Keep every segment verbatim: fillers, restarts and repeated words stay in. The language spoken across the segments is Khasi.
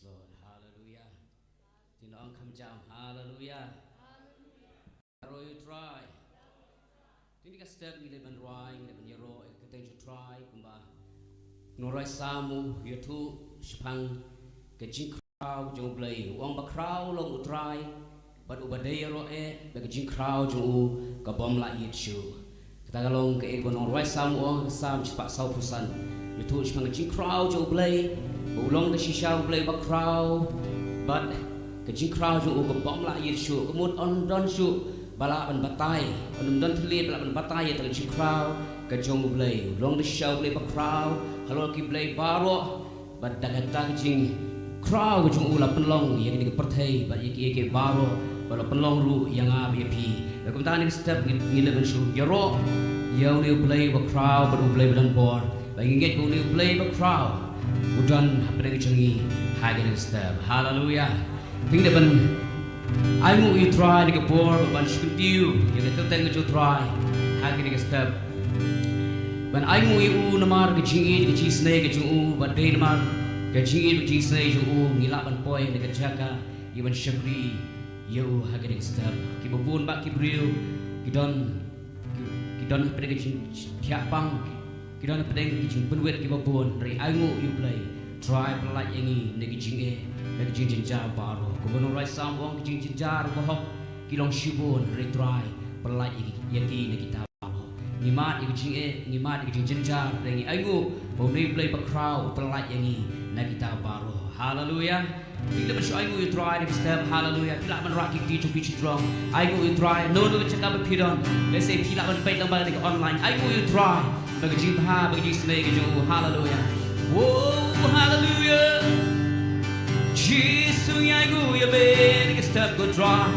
Lord, hallelujah. Tin ong kham jam, hallelujah. Ïaroh ïa u Trai. Tin ka step ngi leh ban rwai, ngi leh ban ïaroh ïa ka kyrteng jong u Trai kumba u nongrwai Salm u ïathuh shaphang ka jingkhraw jong u Blei. U ong ba khraw long u Trai bad uba dei ïaroh eh, bad ka jingkhraw jong u ka bym lah ïit shuh. Kata ka long kaei kaba u nongrwai Salm u ong, ka Salm shispah sawphew san. Ïathuh shaphang ka jingkhraw jong u Blei, ba u long da shisha u Blei uba khraw bad ka jingkhraw jong u ka bym lah ïit shuh, ka mut ym don shuh ba lah ban batai, ym don thylliej ba lah ban batai ïa kata ka jingkhraw ka jong u Blei. U long da shisha u Blei uba khraw halor ki blei baroh. Bad da kata ka jingkhraw ka jong u la pynlong ïa kane ka pyrthei bad ïa kiei kiei baroh, bad la pynlong ruh ïa nga bad ïa phi. Bad kumta ha kane ka step ngi, ngi leh ban shu ïaroh ïa une u Blei uba khraw bad u Blei uba don bor. Bad ngi ngeit ba une u Blei uba khraw u don hapdeng jong ngi ha kane ka step. Haleluia. Te ngi dei ban ainguh ïa u Trai da ka bor, ban shu kyntiew ïa ka kyrteng ka jong u Trai ha kane ka step. Ban ainguh ïa u namar ka jingïeit ka jingisynei ka jong u, bad dei namar ka jingïeit ka jingisynei jong u ngi lah ban poi na ka jaka ïa ban shakri ïa u ha kane ka step. Kiba bun bah ki briew ki don, ki, ki don hapdeng ka jingthiah pang, ki, ki don hapdeng ka jingpynwit kiba bun. Hynrei ainguh ïa u Blei, Trai pyllait ïa ngi na ki jingeh, na ki jingjynjar baroh. Kumba u nongrwai Salm u ong, ki jingjynjar bahok ki long shibun, hynrei Trai pyllait ïa ki, ïa ki na kita baroh. Ngi mad ïa ki jingeh, ngi mad ïa ki jingjynjar, hynrei ngi ainguh ba une u Blei bakhraw u pyllait ïa ngi na kita baroh. Haleluia. Phi lah ban shu ainguh ïa u Trai da ka step, haleluia. Phi lah ban rah ki kti jong phi sha jrong. Ainguh ïa u Trai, no no ka jaka ba phi don. Lehse phi lah ban peit lyngba kane ka online. Ainguh ïa u Trai ba ka jingbha, ba ka jingisynei ka jong u, haleluia. Oh, haleluia. Jisu, ngi ainguh ïa me da ka step ko Trai.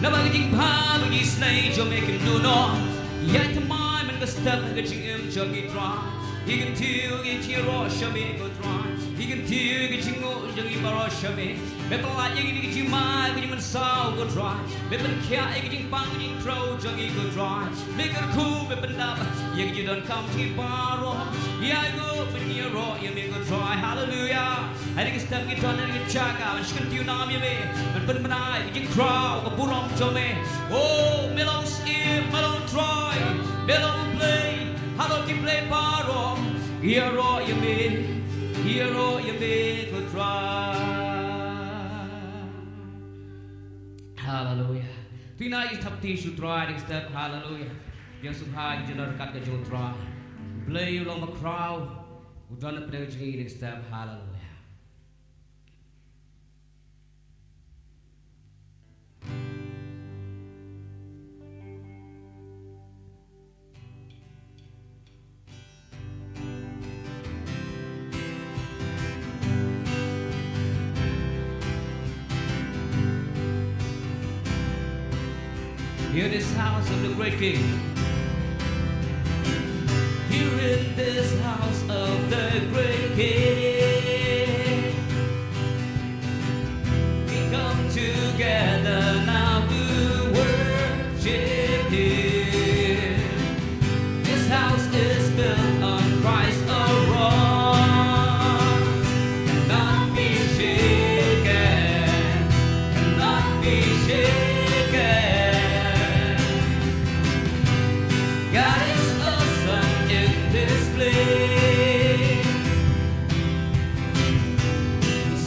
Namar ka jingbha, ba ka jingisynei jong me kim duh noh. Ïai thymmai man ka step ha ka jingim jong ngi Trai. Ngi kyntiew ïa ka jingïaroh sha me ko Trai. Ngi kyntiew ïa ka jingnguh jong ngi baroh sha me. Me pyllait ïa ngi na ka jingmai ka jingmynsaw ko Trai. Me pynkhiah ïa ka jingpang ka jingkhrew jong ngi ko Trai. Me kyrkhu, me pyndap ïa ka jingdonkam jong ngi baroh. Ïa ngi ban ïaroh ïa me ko Trai. Haleluia. Ha kane ka step ngi don ha kane ka jaka ban shu kyntiew nam ïa me, ban pynbna ïa ka jingkhraw ka burom jong me. Oh, me long u Syiem, me long u Trai, me long u Blei halor ki blei baroh. Ïaroh ïa me, ïaroh ïa me ko Trai. Haleluia. Te ngin ïa thap kti sha u Trai ha kane ka step, haleluia. Ïa sngewbha ïa ka jingdon ryngkat ka jong u Trai. Blei u long bakhraw, u don hapdeng jong ngi ha kane ka step, haleluia. Here in this house of the great King. Here in this house of the great King. We come together now to worship Him. This house is built on Christ alone. Cannot be shaken, cannot be shaken. God is awesome in this place.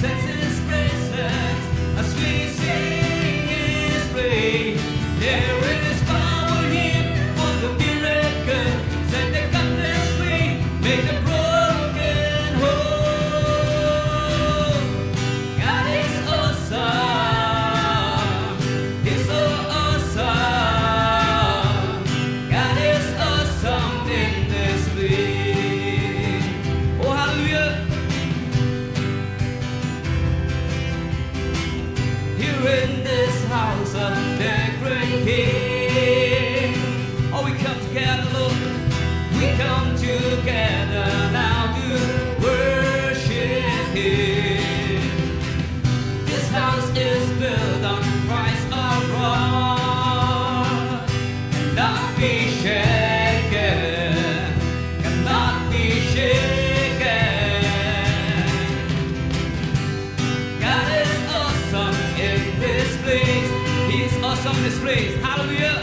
Sense His presence as we sing His praise. There is power here for the miracle. Set the captives free, make the broken whole. God is awesome. He's so awesome. God is awesome in this place. Oh, hallelujah. Here in this house of the great King. Oh, we come together, Lord. We come together now to worship Him. This house is built on Christ our rock. Cannot be shaken, cannot be shaken. Come in His place. Hallelujah.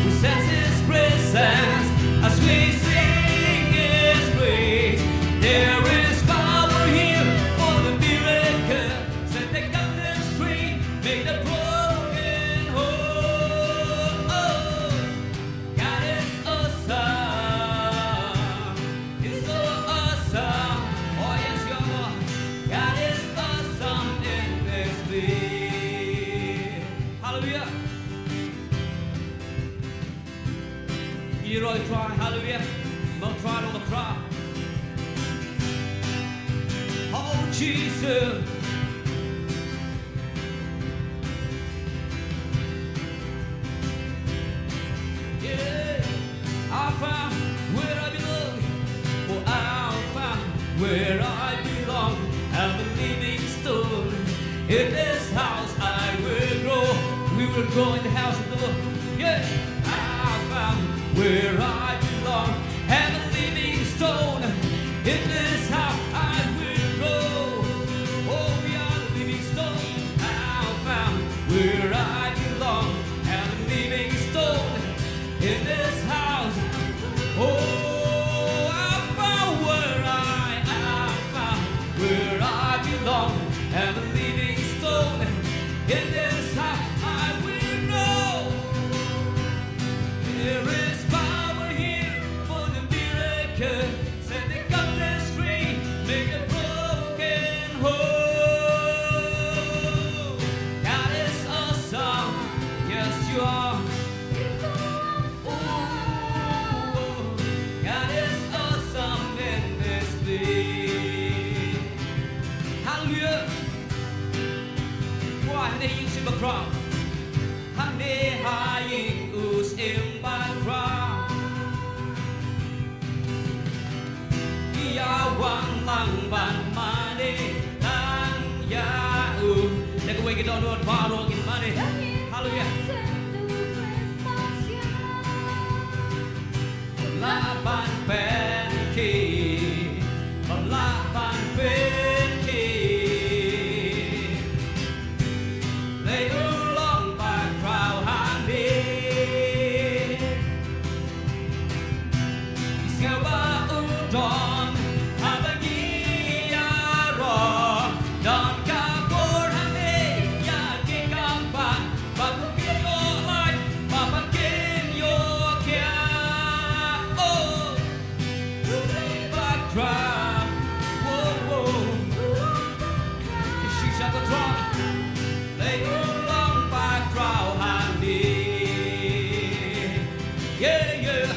We sense His presence as we sing His praise. There is power here for the miracle. Set the captives free, make the broken whole. Oh, God is awesome. He's so awesome. Oh, yes, your Lord. God is awesome in this place. Hallelujah. Ïaroh ïa U Trai, hallelujah. Mo Trai, mo Trai. Oh, Jesus. Yeah. I found where I belong. Oh, I found where I belong. I'm a living stone. In this house I will grow. We will grow in the house of the Lord. Yeah. I found where I belong. I'm a living stone. In this house I will grow. Oh, we are the living stone. I found where I belong. I'm a living stone. In this house. Oh, I found where I, I found where I belong. I'm a living stone. In this house I will grow. There is power here for the miracle. Set the captives free, make the broken whole. God is awesome, yes you are. Oh, God is awesome in this place. Hallelujah. Wah, hangne ha ïing u Syiem Bakhraw. Hangne ha ïing u Syiem Bakhraw. Ïa wan lang ban mane tang ïa u. Leh kawei ka dohnud baroh ngin mane. Hallelujah. Lah ban pynkhih, lah ban pynkhih. Lei u long bakhraw hangne. Sngewbha u don haba ngi ïaroh, don ka bor hangne ïa ki kambah ba kin ïoh lait, ba kin ïoh khiah. Oh. Bakhraw. Whoa, whoa. Ki shisha ka Trai. Lei u long bakhraw hangne. Yeah, yeah.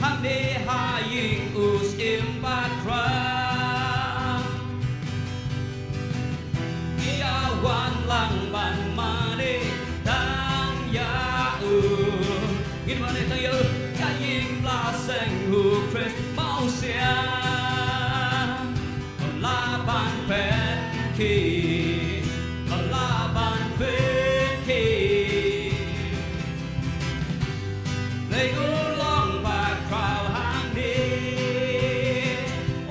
Hangne ha ïing u Syiem Bakhraw. Ïa wan lang ban mane tang ïa u. Ngin mane tang ïa u. Ïa ïing la seng u Khrist Mawsiang. Lah ban pynkhih, lah ban pynkhih. Lei u long bakhraw hangne.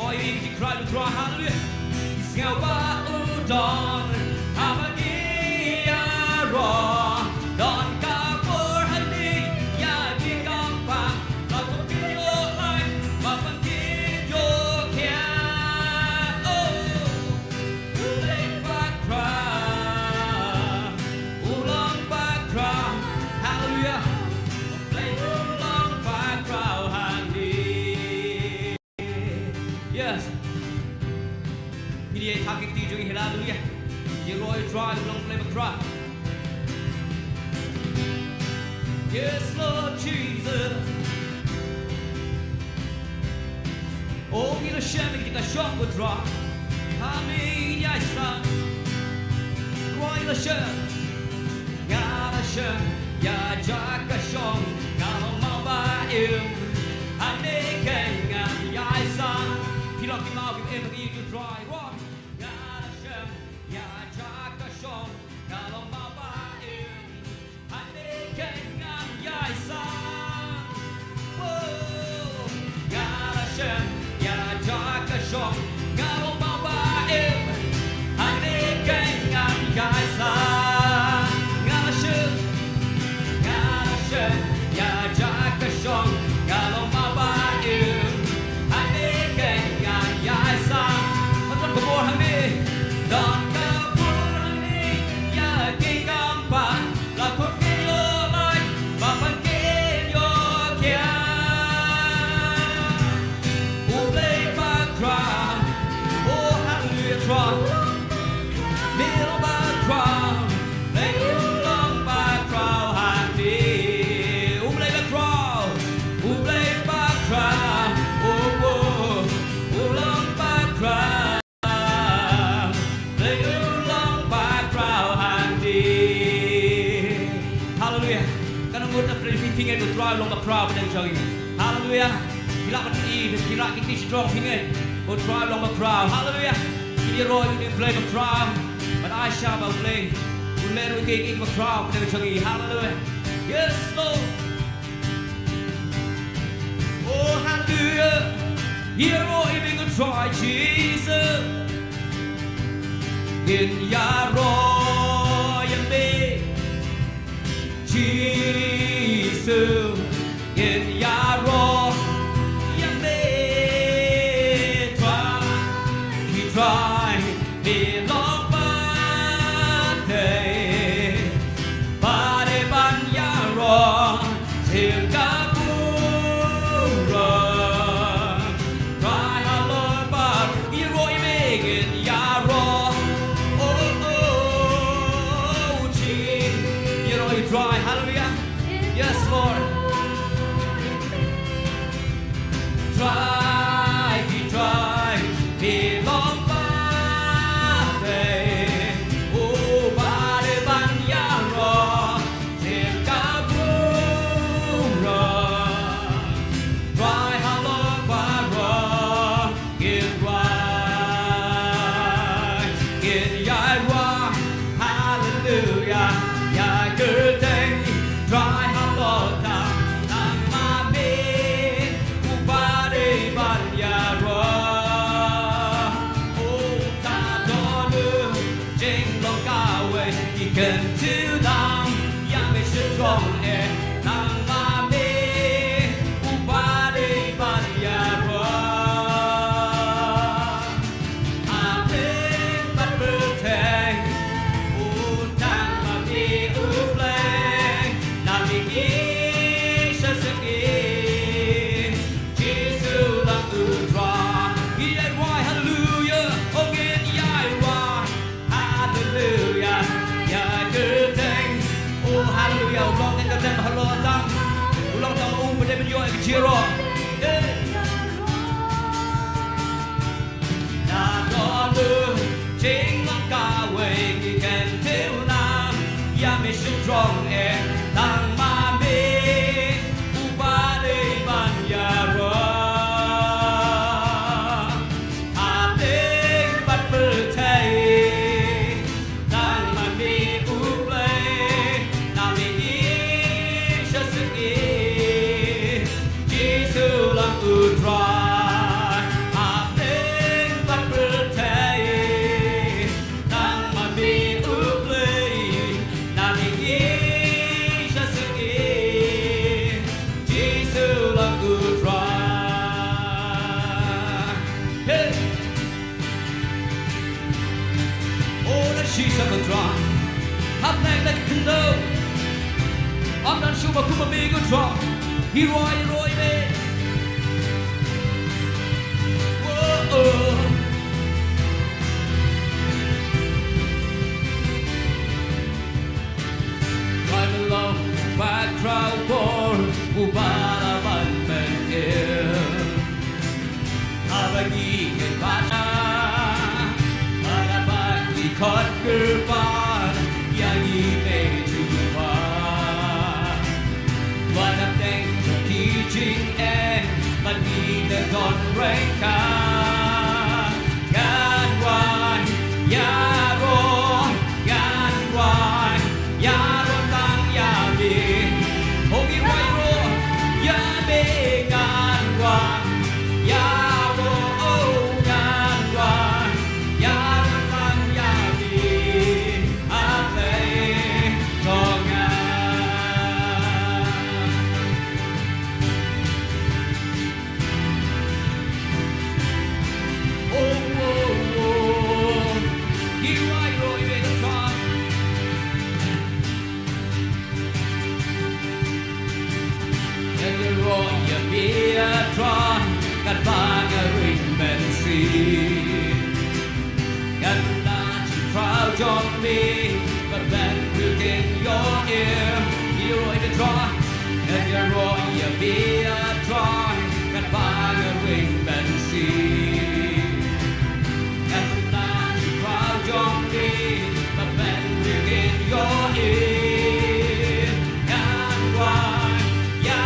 Oi, ïa ki krai u Trai, haleluya. Sngewbha u don haba ngi ïaroh, don ka bor hangne ïa ki kambah, ba kin ïoh lait, ba kin ïoh khiah. Oh. U Blei bakhraw, u long bakhraw, haleluya. U Blei u long bakhraw hangne. Yes. Ngin ïa thap ki kti jong ngi, haleluya. Ïaroh ïa u Trai, u long Blei bakhraw. Yes, Lord Jesus. O ngi la shem ïa ka jingkyrshan ko Trai. Ha me ngi ïa san. Ko ngi la shem. Nga la shem ïa ka jingkyrshan. Nga long mawba im. Ha me ngi ïa san. Phi long ki maw ki im ki ko Trai. Ko ngi la shem ïa ka jingkyrshan. Nga long mawba im. Long ba khraw ba dang jong ngi. Haleluia. Ki lah ban ïohi, ki lah ki kti strong phi ngeit. U Trai long ba khraw. Haleluia. Ki ïaroh ïa u Blei ba khraw. Ban ai sha ba U Blei un leh ruh ïa ki ba khraw ba dang jong ngi. Haleluia. Yes, Lord. Oh, haleluia. Ïaroh ïa me ko Trai Jisu. Ngin ïaroh ïa me. Jisu, ngin ïaroh ïa me Trai, ki Trai, me long pat dei, pat dei ban ïaroh, sngewbha burom. Trai halor ba ïaroh ïa me ngin ïaroh. Oh, oh, oh, oh, Trai. Ïaroh ïa Trai. Hallelujah. Yes, Lord. Trai, ki Trai, ki long ba dei. Oh, ba dei ban ïaroh. Sngewbha burom. Trai halor baroh. Ngin wai, ngin ïai wai, haleluia, ïai kyrteng, Trai halor tam, tang ma me, u ba dei ban ïaroh, u ta don u, jinglong kawei, ki kyntiew dang, ïa me shitrong eh, tang ma me, u ba dei ban ïaroh. Hapdeng bad pyrthei, u tang ma me u Blei, na me ngi shisha sngi. Jisu long u Trai, ïai wai haleluia, oh ngin ïai wai haleluia, ïa kyrteng. Oh haleluia, u long ka kyrteng halor tam. U long tam u ba dei ban ïoh ka jingïaroh. Eh. Na don u jinglong kawei ngi kyntiew nam, ïa me shitrong eh, tang ma me, u ba dei ban ïaroh. Hapdeng bad pyrthei, tang ma me u Blei, na me ngi shisha sngi. Jisu long u Trai, hapdeng bad pyrthei, tang ma me u Blei, na me ngi shisha sngi. Jisu long u Trai. Hey! Oh, da shisha ko Trai. Hapdeng da ki khyndew. Ym don shuh ba kum ma me ko Trai. Ïaroh, ïaroh ïa me. Oh, oh. Trai me long ba khraw bor, u ba la ban pynim. Haba ngi kyrpad, haba ngi khot kyrpad, ïa ngi me Jehobah. Wat hapdeng jong ki jingeh, ba ngi da don ryngkat. Ngan wai, ïaroh, ngan wai, ïaroh tang ïa me. Ho ngi wai ïaroh ïa me, ngan wai ïaroh, oh, ngan wai ïaroh tang ïa me. A Blei jong nga. Oh, oh, oh. Ngi wai ïaroh ïa me Trai. Ngan ïaroh ïa me Trai, katba nga ring mynsiem. Ngan ym lah jingkhraw jong me, ba ban pyrkhat ïa me. Ïaroh ïa me Trai, ngan ïaroh ïa me Trai, katba nga ring mynsiem. Ngan ym lah jingkhraw jong me, ba ban pyrkhat ïa me. Ngan wai ïa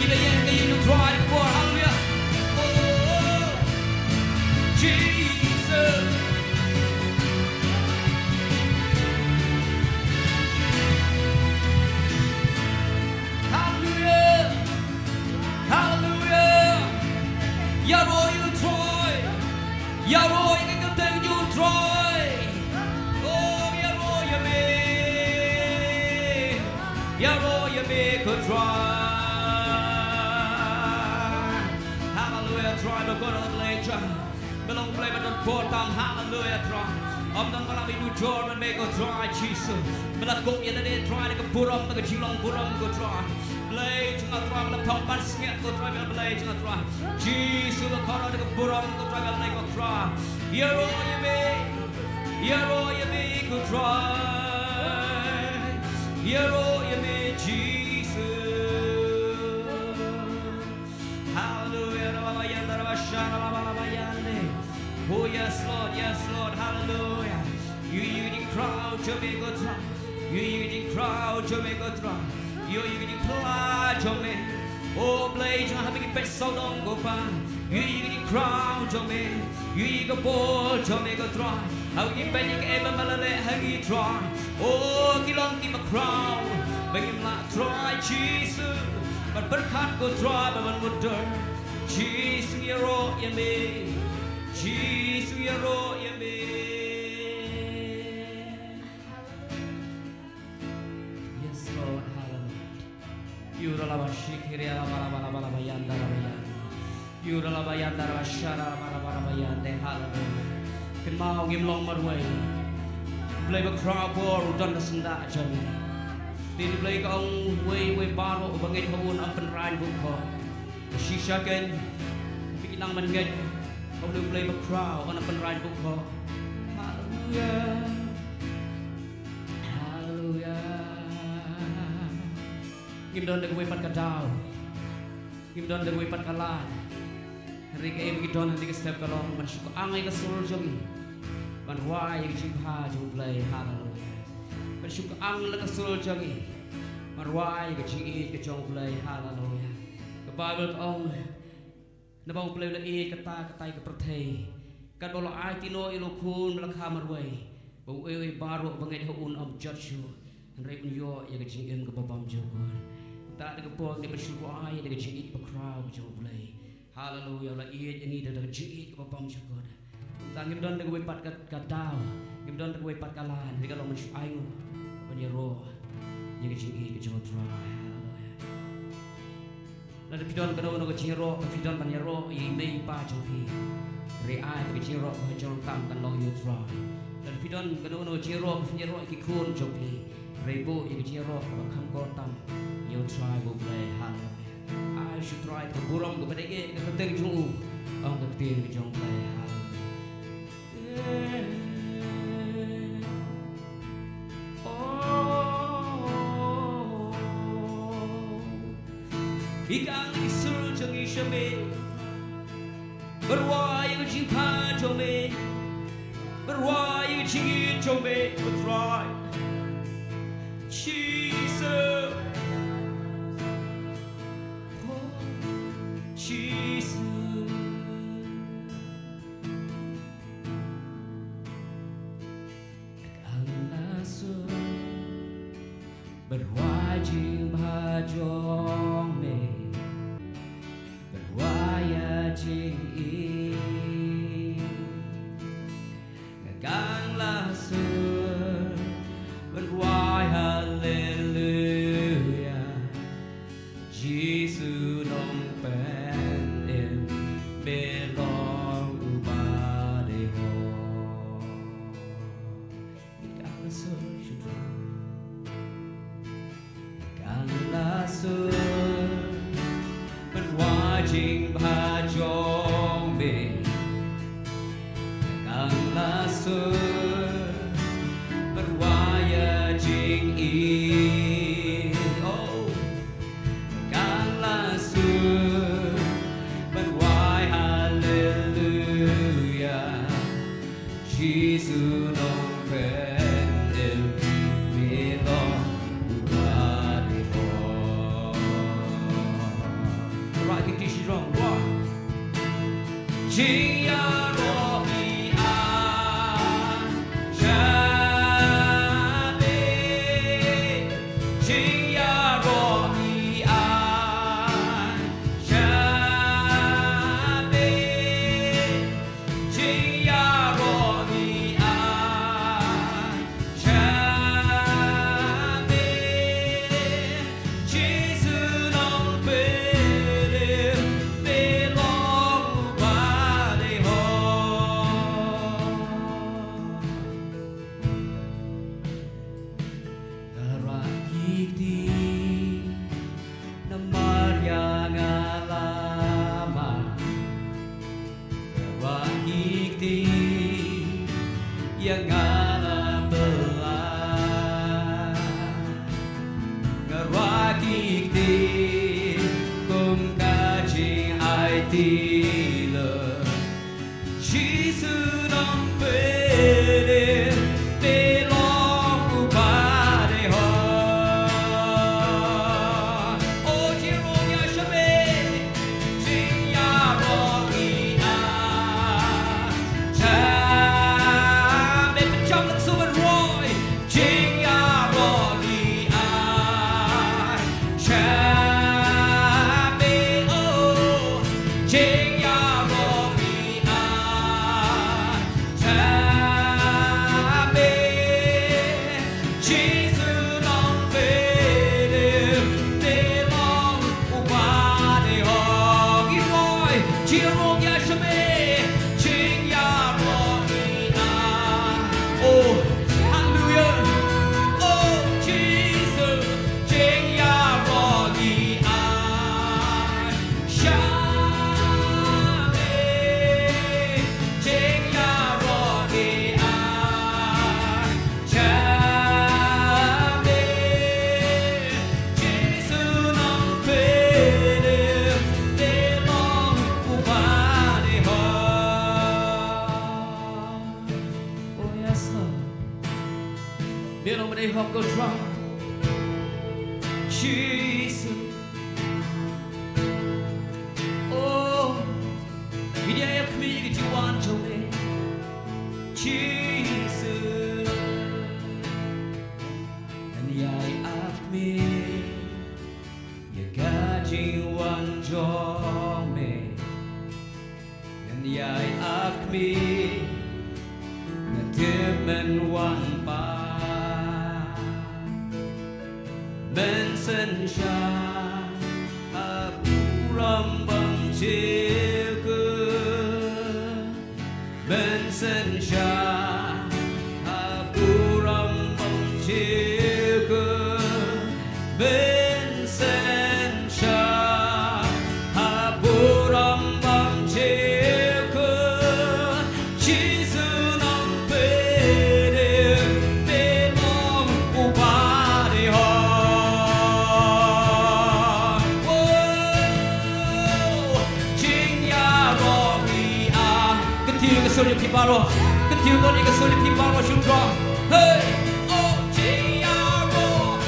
Ïa, ïa, ïa, ïa, Trai, haleluya. Oh, Jesus. Haleluya. Haleluya. Ïaroh ïa u Trai. Ïaroh ïa ka kyrteng jong u Trai. Oh, ïaroh ïa me. Ïaroh ïa me ko Trai. Haleluya, Trai, ba kordor Blei Trai. Me long Blei ba don bor tam, haleluya, Trai. Ym don ba lah ban nujor bad me ko Trai Jisu. Me la kup ïa lade Trai da ka burom, da ka jinglong burom ko Trai. Blei jong nga Trai, me la thong pansngiat ko Trai, me la Blei jong nga Trai. Jisu, me la kordor da ka burom ko Trai, me la Blei ko Trai. Ïaroh ïa me. Ïaroh ïa me ko Trai. Ïaroh ïa me Jisu. Haleluya. Rababayanda, rabashara, rabalabayande. Oh, yes, Lord. Yes, Lord. Haleluya. Ïohi ïa ka jingkhraw jong me ko Trai. Ïohi ïa ka jingkhraw jong me ko Trai. Ïohi ïa ka jingphylla jong me. Oh, Blei jong nga, haba ngi peit sawdong ko Pa. Ïohi ïa ka jingkhraw jong me. Ïohi ïa ka bor jong me ko Trai. Haba ngi peit ïa kaei ba me la leh ha ngi Trai. Oh, ki long kiba khraw ba ngim lah Trai Jisu ban pyrkhat ko Trai, ba ban mutdur. Jisu, ïaroh ïa me. Jisu, ïaroh ïa me. Yes, Lord, haleluya. Yura laba shikiri laba laba laba laba yanda laba yanda. Yura laba yanda laba shara laba laba laba yande, haleluya. Kynmaw ngim long marwei. Blei ba khraw bor u don ha syndah jong ngi. Te Blei ka ong uwei uwei baroh uba ngeit ha u un ym pynraiñ bukhoh. Shisha kein phi nang ban ngeit ha une u Blei ba khraw, un ym pynraiñ bukhoh. Haleluya. Haleluya. Ngim don da kawei pat ka daw. Ngim don da kawei pat ka lad. Hynrei kaei ba ngi don ha kane ka step ka long ban shu kyang ïa ka sur jong ngi ban rwai ïa ka jingbha jong u Blei. Haleluya. Ban shu kyang ïa ka sur jong ngi ban rwai ïa ka jingïeit ka jong u Blei. Haleluya. Ka Baibl ka ong, naba u Blei u la ïeit kata, katai ka pyrthei, katba u la aiti noh ïa u khun ba la kha marwei, ba uwei uwei baroh ba ngeit ha u un ym jot shuh, hynrei un ïoh ïa ka jingim kaba bymjukut. Kumta da ka por ngi dei ban shu rwai ïa ka jingïeit ba khraw ka jong u Blei. Haleluya, u la ïeit ïa ngi da ka jingïeit kaba bymjukut. Kumta ngim don da kawei pat ka, ka daw, ngim don da kawei pat ka lad, hynrei ka long ban shu ainguh ban ïaroh ïa ka jingïeit ka jong u Trai. Haleluya. Lada phi don kano kano ka jingïaroh ba phi don ban ïaroh ïa i mei i pa jong phi, hynrei ai ba ka jingïaroh ba ha jrong tam kan long ïa u Trai. Lada phi don kano kano ka jingïaroh ba phin ïaroh ïa ki khun jong phi, hynrei buh ïa ka jingïaroh ba kham kordor tam ïa u Trai ba u Blei. Haleluya. Ai sha u Trai ka burom kaba dei ka kyrteng jong u, ong ka ktien ka jong u Blei. Haleluya. Oh, i kang i sur jong i sha me. Ba rwai ïa ka jingpha jong me. Ba rwai ïa ka jingïeit jong me, ko Trai. Jisu. Oh, Jisu. Ka la sur ban rwai jingbha jong me, ban rwai ïa jingïeit. Ka la sur ban rwai haleluya. Jisu Nongpynim, me long uba dei hok. Ka la sur, ka la sur ban rwai jingbha jong me. Ka la sur ban rwai ïa jingïeit. Oh. Ka la sur ban rwai haleluya. Jisu Nongpynim, me Mano mano hok ko Trai Jisu. Oh, ngi ïa khmih ïa ka jingwan jong me Jisu. Ngan ïa khmih ïa ka jingwan jong me. Ngan ïa khmih, nga tip men wan pat. Men synshar ha burom bymjukut. Men synshar ha burom bymjukut. Men synshar ha burom bymjukut. Jisu nongpynim, pynlong u badei hok. Oh, jingïaroh ngi ai. Kyntiew ïa ka sur jong phi baroh. Kyntiew lut ïa ka sur jong phi baroh sha u Trai. Hey, oh, jingïaroh.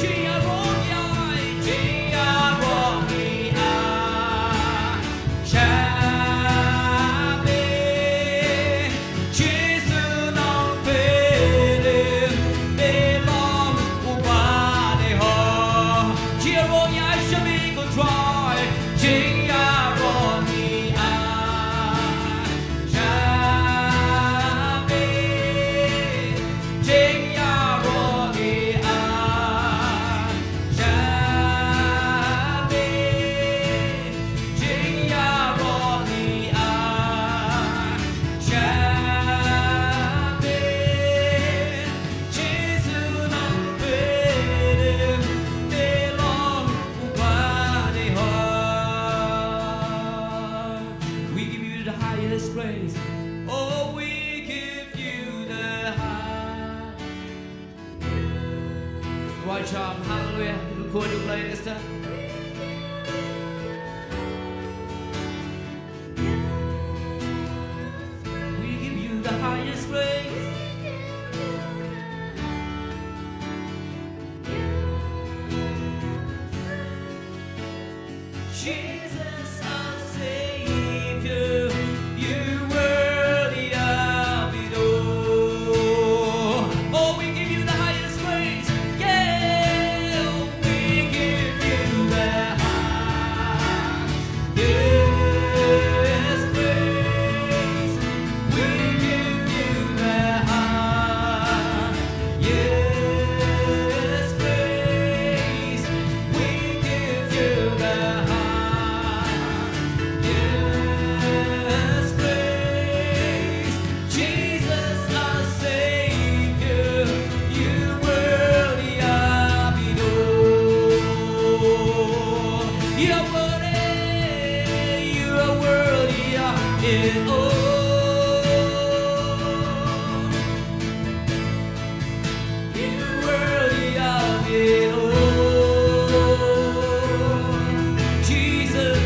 Jingïaroh ngi ai, jingïaroh ngi ai. Sha me, Jisu nongpynim, pynlong u badei hok. Jingïaroh ngi ai sha me ko Trai, jingïaroh ngi ai. Sha me, jingïaroh ngi ai. Sha me, jingïaroh ngi ai. Sha me, Jisu nongpynim, pynlong u badei hok. We give you the highest praise. Oh, we give you the high. Right arm, hallelujah. Record your latest. We give you the highest praise. Jesus, our Savior, you worthy of it all. Oh, we give you the highest praise. Yeah, we give you the highest praise. We give you the highest praise. We give you the highest praise. Jesus, our Savior, you worthy of it all. You are worthy, you are worthy of it all. You are worthy of it all. Jesus,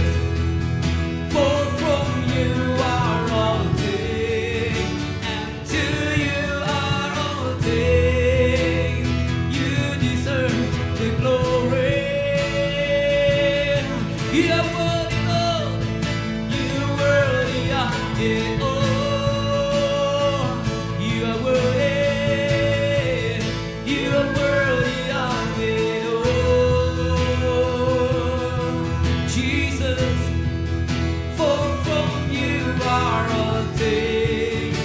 for from you are all things, and to you are all things. You deserve the glory. You are worthy, Lord. You are worthy of it all. You are worthy. You are worthy of it all. Jesus, for from you are all things,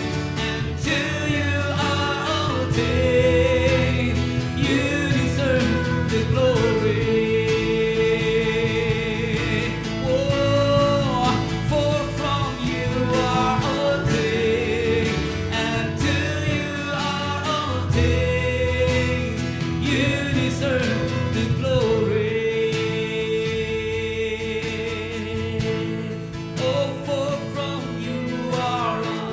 and to you are all things. You deserve the glory. Oh, for from you are all things, and to you are all things. You deserve the glory. Oh, for from you are all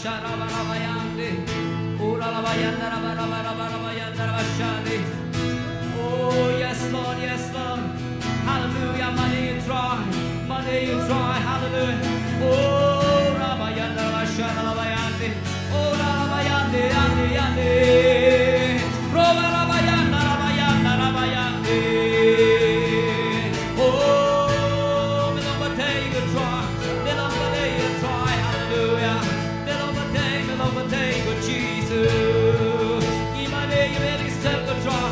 Sharabarabayande. Uralabayanda, rabarabarabayanda, rabashande. Oh, yes, Lord, yes, Lord. Hallelujah, money you try, money you try, hallelujah. Oh, rabayanda, rabasharabayande. Oh, rabayande, yande, yande. Robarabayanda, rabayanda, rabayande. Oh, me long ba dei ka try, me long ba dei ka try, hallelujah. Me long ba dei, me long ba dei ka Jesus. Ngi mane ngi mane ngi step ka try.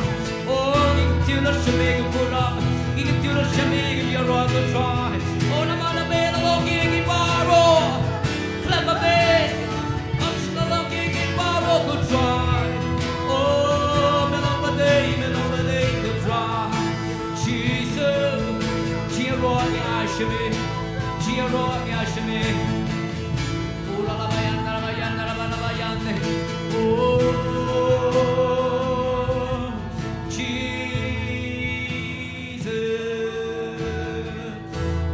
Oh, ngi kyntiew lad sha me ka burom, ngi kyntiew lad sha me ka ïaroh ka try. Oh, namar na me la long ïa ngi baroh. Khlem ba me, ym shym la long ïa ngi baroh ka try. Oh, me long ba dei, me long ba dei ka try. Jesus, jingïaroh ngi ai sha me, jingïaroh ngi ai sha me. Oh, la la bayan, la la bayan, la la bayan, la la bayan. Oh, Jesus.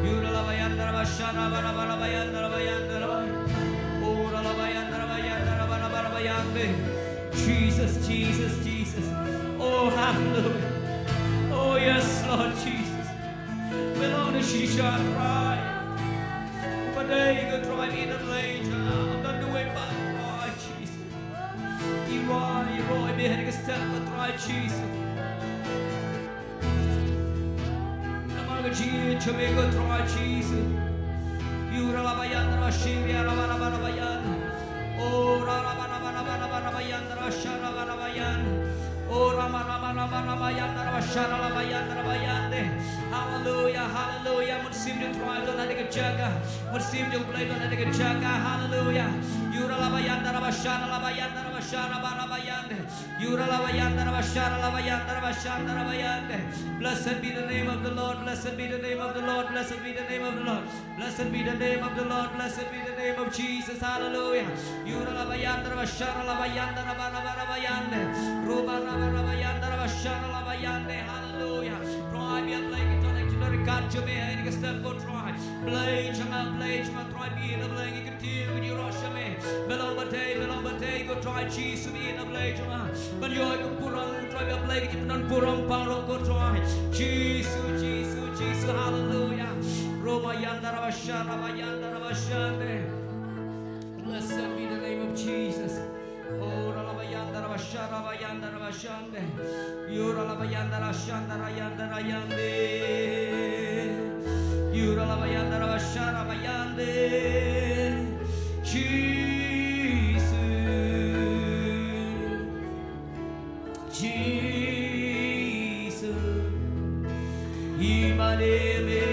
Yura la bayan, la la basha, la la bayan, la la bayan, la la bayan. Oh, la la bayan, la la bayan, la la bayan, la la bayan. Jesus, Jesus, Jesus. Oh, hallelujah. Oh, yes, Lord Jesus. Me long na shisha try. Ba dei ka try in the lane. I'm not the way but try, Jesus. Iwa, iwa, I may have to step but try, Jesus. Namar ka jingïeit jong me ka try, Jesus. Yura la bayan, la shiri, la ba, la ba, la bayan. Oh, ra, la ba, la ba, la ba, la ba, la bayan, la sha, la ba, la bayan. Oh, rama, rama, rama, rama, yanda, rama, shara, rama, yanda, rama, yande. Hallelujah, hallelujah. Mynsiem jong u Trai don ha kane ka jaka. Mynsiem jong u Blei don ha kane ka jaka. Hallelujah. Yura, rama, yanda, rama, shara, rama, yanda, rama, shara, rama, rama, yande. Yura, rama, yanda, rama, shara, rama, yanda, rama, shara, rama, yande. Blessed be the name of the Lord. Blessed be the name of the Lord. Blessed be the name of the Lord. Blessed be the name of the Lord. Blessed be the name of Jesus. Hallelujah. Yura la bayanda, raba shara la bayanda, raba raba raba yande. Ruba raba raba yanda, raba shara la bayande. Hallelujah. Trai, bia Blei ki ton ek jingdonkam jong me ha kane ka step, ko Trai. Blei jong nga, Blei jong nga, Trai, bia Blei ki ktien ki jingïaroh sha me. Me long ba dei, me long ba dei, ko Trai Jisu, bia Blei jong nga. Ban ïoh ka burom, Trai, bia Blei ki jingpynburom baroh, ko Trai. Jisu, Jisu, Jisu, hallelujah. Roma yanda raba shara ba yanda raba shande. Blessed be the name of Jesus. Oh, raba yanda raba shara ba yanda raba shande. Yura la bayanda ra shanda ra yanda ra yande. Yura la bayanda ra shara ba yande. Jisu. Jisu. Imaneme.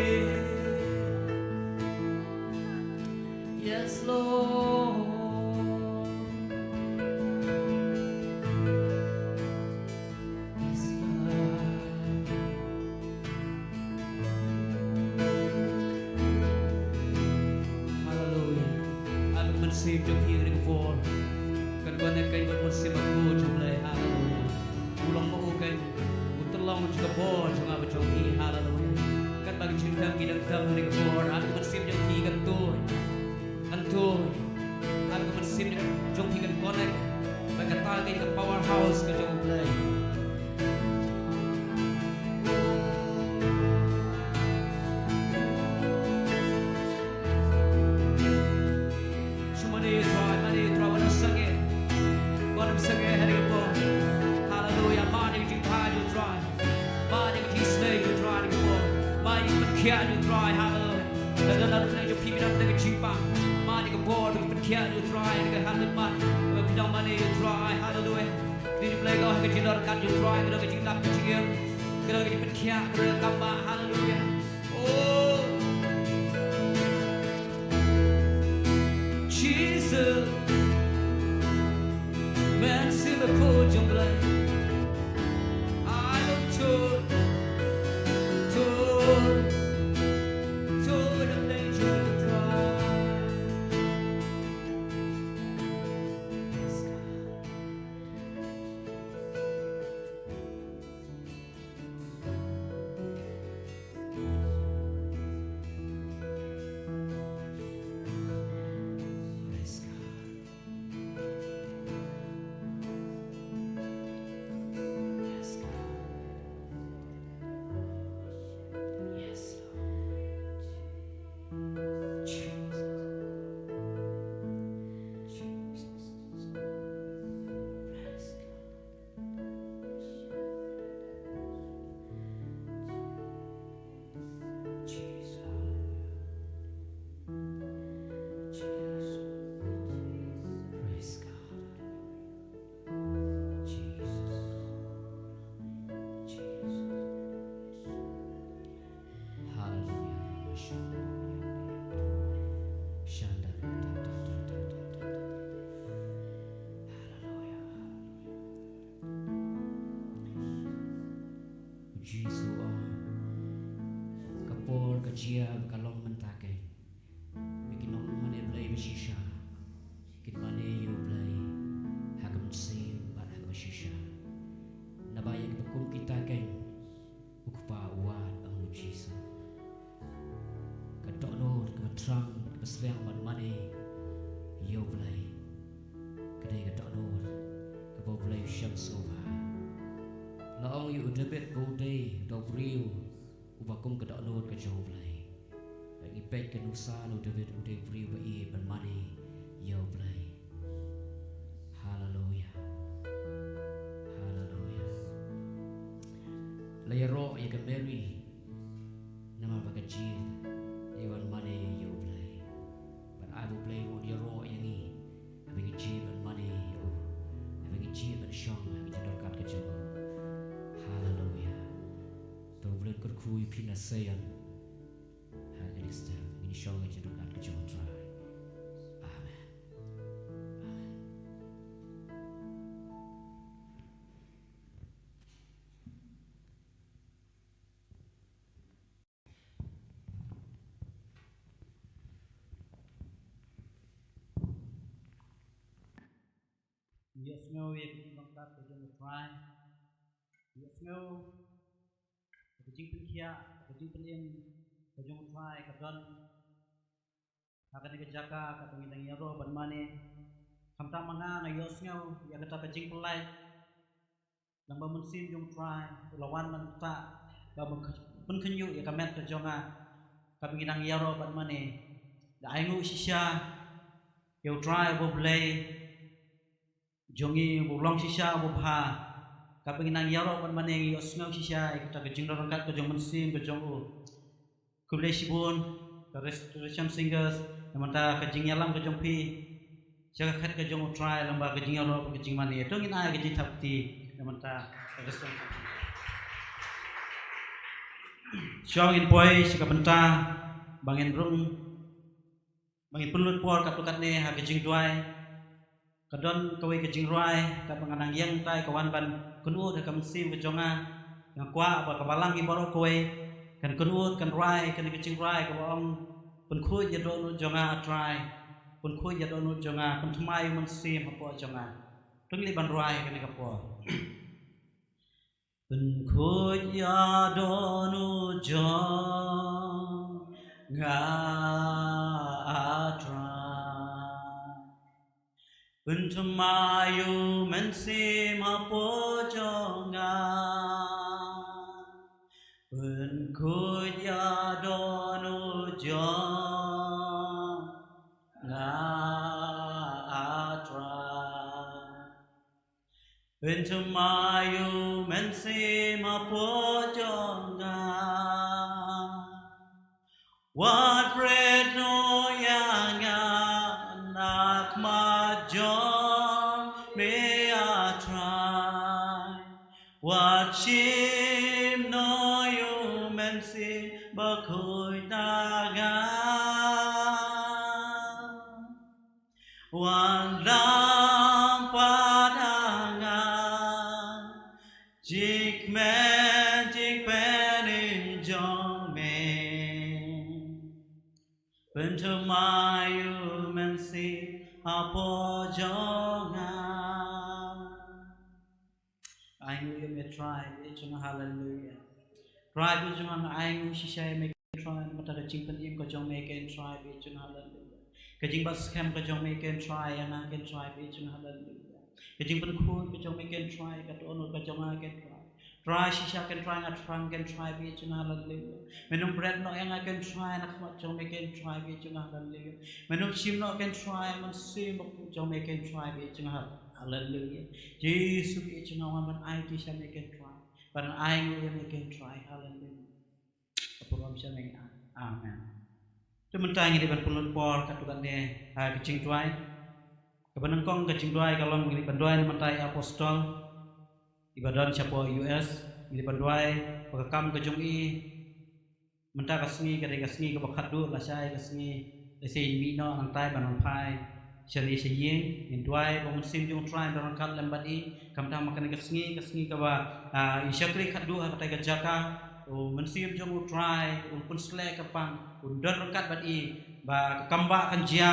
Yes, Lord. Yes, God. Hallelujah. Ap mynsiem jong phi ha kane ka por. Kan connect kein bad mynsiem bakhuid jong U Blei. Hallelujah. U long ma u kein u tyllong jong ka bor jong nga bad jong phi. Hallelujah. Katba ki jingdem ki dang dem ha kane ka por, ap mynsiem jong phi kan tuid. Kan tuid. Ap ka mynsiem jong phi kan connect. Ba kata ka dei ka powerhouse ka jong U Blei. Shu mane ïa u Trai, mane ïa u Trai, wat nym sangeh. Wat nym sangeh ha kane ka por. Hallelujah, mane ïa ka jingthaw ïa u Trai. Mane ïa ka jingsnei ïa u Trai ha kane ka por. Mane ïa ka jingpynkhiah ïa u Trai, hallelujah. Lada don na pdeng jong phi, phi don pdeng ka jingpang, mane ïa ka bor, ïa ka jingpynkhiah ïa u Trai, ïa ka hallelujah, mane. Lada phi don, mane ïa u Trai, hallelujah. Khublei ïa U Blei, ka jingdonkam jong u Trai, ka don ka jinglap ka jingim, ka don ka jingpynkhiah, ka don ka kam ba, hallelujah. Oh. Jesus, Mynsiem Bakhuid jong U Blei. Ai to, to, to, to, to, Blei jong U Trai. Yes, God. Jesus. Jesus. Praise God. Jesus. Jesus. Praise God. Jesus. Jesus. Hallelujah. Hallelujah. Jisu u ong, ka por ka jia bad ka long mynta kein. Ba ki nongmane Blei ba shisha kin mane ïa U Blei ha ka mynsiem bad ha kaba shisha. Naba ïa kiba kum kita kein U Kpa u wad, ong U Jisu. Ka dohnud kaba thrang bad kaba sliang ban mane ïa U Blei ka dei ka dohnud kaba U Blei u shemshkor bha. La ong ïa u David ba u dei u briew uba kum ka dohnud ka jong U Blei. Ngi peit ka nuksa na u David, u dei u briew uba ïeit ban mane ïa U Blei. Haleluya. Haleluya. La ïaroh ïa ka Mary namar ba ka jied ïa ban mane ïa U Blei. Bad ai ba U Blei ruh un ïaroh ïa ngi haba ngi jied ban mane ïa u, haba ngi jied ban shong ha ka jingdonkam ka jong u. Haleluya. To U Blei un kyrkhu ïa phi na Sion. Ha kane ka step ngin shong ha ka jingdonkam ka jong U Trai. Amen. Amen. Ïohsngew ïa ka jingpynlong ka jong U Trai. Ïohsngew ka jingpynkhiah, ka jingpynim ka jong U Trai ka don ha kane ka jaka kaba ngi dang ïaroh ban mane. Khamtam ma nga nga ïohsngew ïa kata ka jingpynlait. Nangba u Mynsiem jong U Trai u la wan ban ktah, ban pynkhynñiuh ïa ka met ka jong nga kaba ngi dang ïaroh ban mane. Da ainguh shisha ïa U Trai uba U Blei jong ngi, uba long shisha uba bha. Kaba ngi dang ïaroh ban mane ngi ïohsngew shisha ïa kata ka jingdonkam ka jong u Mynsiem ka jong u. Khublei shibun ka Restoration Singers, namar ka jingïalam ka jong phi sha ka khet ka jong U Trai lyngba ka jingïaroh ka jingmane. To ngin ai ka jingthap kti namar ka Restoration Singers. Shuwa ngin poi sha ka bynta ba ngin rung, ba ngin pynlut por katto katne ha ka jingduwai. Ka don kawei ka jingrwai kaba nga nang ïeng tai ka wan ban kynnoh ha ka mynsiem ka jong nga. Nga kwah ba ka balang ngi baroh kawei kan kynnoh, kan rwai kane ka jingrwai kaba ong, Pynkhuid ïa dohnud jong nga, A Trai. Pynkhuid ïa dohnud jong nga, pynthymmai u Mynsiem hapoh jong nga. To ngin leit ban rwai kane ka por. Pynkhuid ïa dohnud jong nga, A Trai. Pynthymmai u Mynsiem hapoh jong nga. Pynkhuid ïa dohnud jong nga, A Trai. Pynthymmai u Mynsiem hapoh jong nga. Wat pret noh ïa nga na khmat jong me, A Trai. Wat shim noh ïa u Mynsiem Bakhuid na nga. Wat lam pat ha nga jingkmen jingpynim jong me. Pynthymmai u Mynsiem hapoh jong nga. Ainguh ïa me Trai, baieit jong nga, haleluya. Trai, baieit jong nga, nga ainguh shisha ïa me Trai, namar ka jingpynim ka jong me Trai, baieit jong nga, haleluya. Ka jingbat skhem ka jong me Trai, ïa nga Trai, baieit jong nga, haleluya. Ka jingpynkhuid ka jong me Trai, ka dohnud ka jong nga Trai. Trai shisha Kynrad, nga thrang Kynrad ba ïeit jong nga, haleluya. Men ym bret noh ïa nga Kynrad na khmat jong me Kynrad ba ïeit jong nga, haleluya. Men ym shim noh Kynrad, Mynsiem Bakhuid jong me Kynrad ba ïeit jong nga, haleluya. Jisu ba ïeit jong nga, wan ban aiti sha me Kynrad, ban ainguh ïa me Kynrad, haleluya. Ka burom sha me. Amen. Te mynta ngi dei ban pynlut por katto katne ha ka jingduwai. Kaba nyngkong ka jingduwai ka long ngi dei ban duwai na bynta i apostol iba don shapoh U S, ngi dei ban duwai ba ka kam ka jong i mynta ka sngi ka dei ka sngi kaba khatduh, lashai ka sngi lashai mih noh nangtai ban phai shane sha ïing. Ngin duwai ba u Mynsiem jong u Trai un don ryngkat lem bad i, khamtam ha kane ka sngi, ka sngi kaba, ah, i shakri khatduh ha katei ka jaka. U Mynsiem jong u Trai un pynsleh kyrpang, un don ryngkat bad i, ba ka kambah kan jia,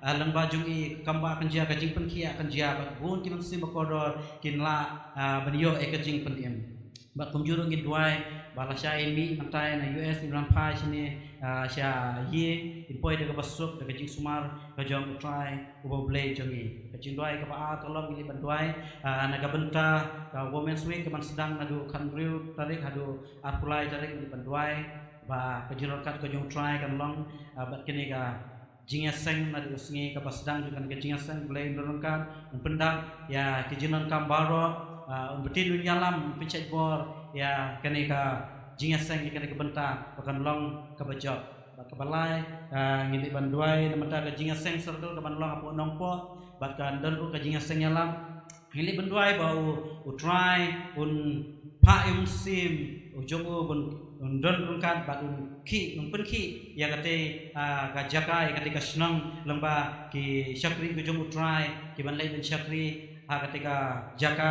ah, lyngba jong i, ka kambah kan jia, ka jingpynkhiah kan jia, bad bun ki mynsiem bakordor kin lah, ah, ban ïoh ïa ka jingpynim. Bad kumjuh ruh ngin duwai ba lashai i mih nangtai na U S, i ban phai shane, ah, sha ïing, in poi da kaba suk, da ka jingsumar ka jong u Trai uba U Blei jong ngi. Ka jingduwai kaba ar ka long ngi dei ban duwai, ah, na ka bynta ka Women's Week kaban sdang naduh khathynriew tarik haduh arphew lai tarik, ngi dei ban duwai ba ka jingryngkat ka jong u Trai kan long, ah, bad kane ka jingïaseng naduh ka sngi kaba sdang jong kane ka jingïaseng, Blei un don ryngkat, un pyndap ïa ki jingdonkam baroh, ah, un btin, un ïalam, un pynshait bor ïa kane ka jingïaseng, ïa kane ka bynta ba kan long kaba jop. Bad kaba lai, ah, ngi dei ban duwai na bynta ka jingïaseng circle kaban long hapoh Nongpoh, bad kan don ruh ka jingïaseng ïalam. Ngi dei ban duwai ba u, u Trai un phah ïa u Mynsiem u jong u ban, un don ryngkat bad un khih, un pynkhih ïa katei, ah, ka jaka, ïa katei ka shnong, lyngba ki shakri ka jong u Trai kiban leit ban shakri ha katei ka jaka,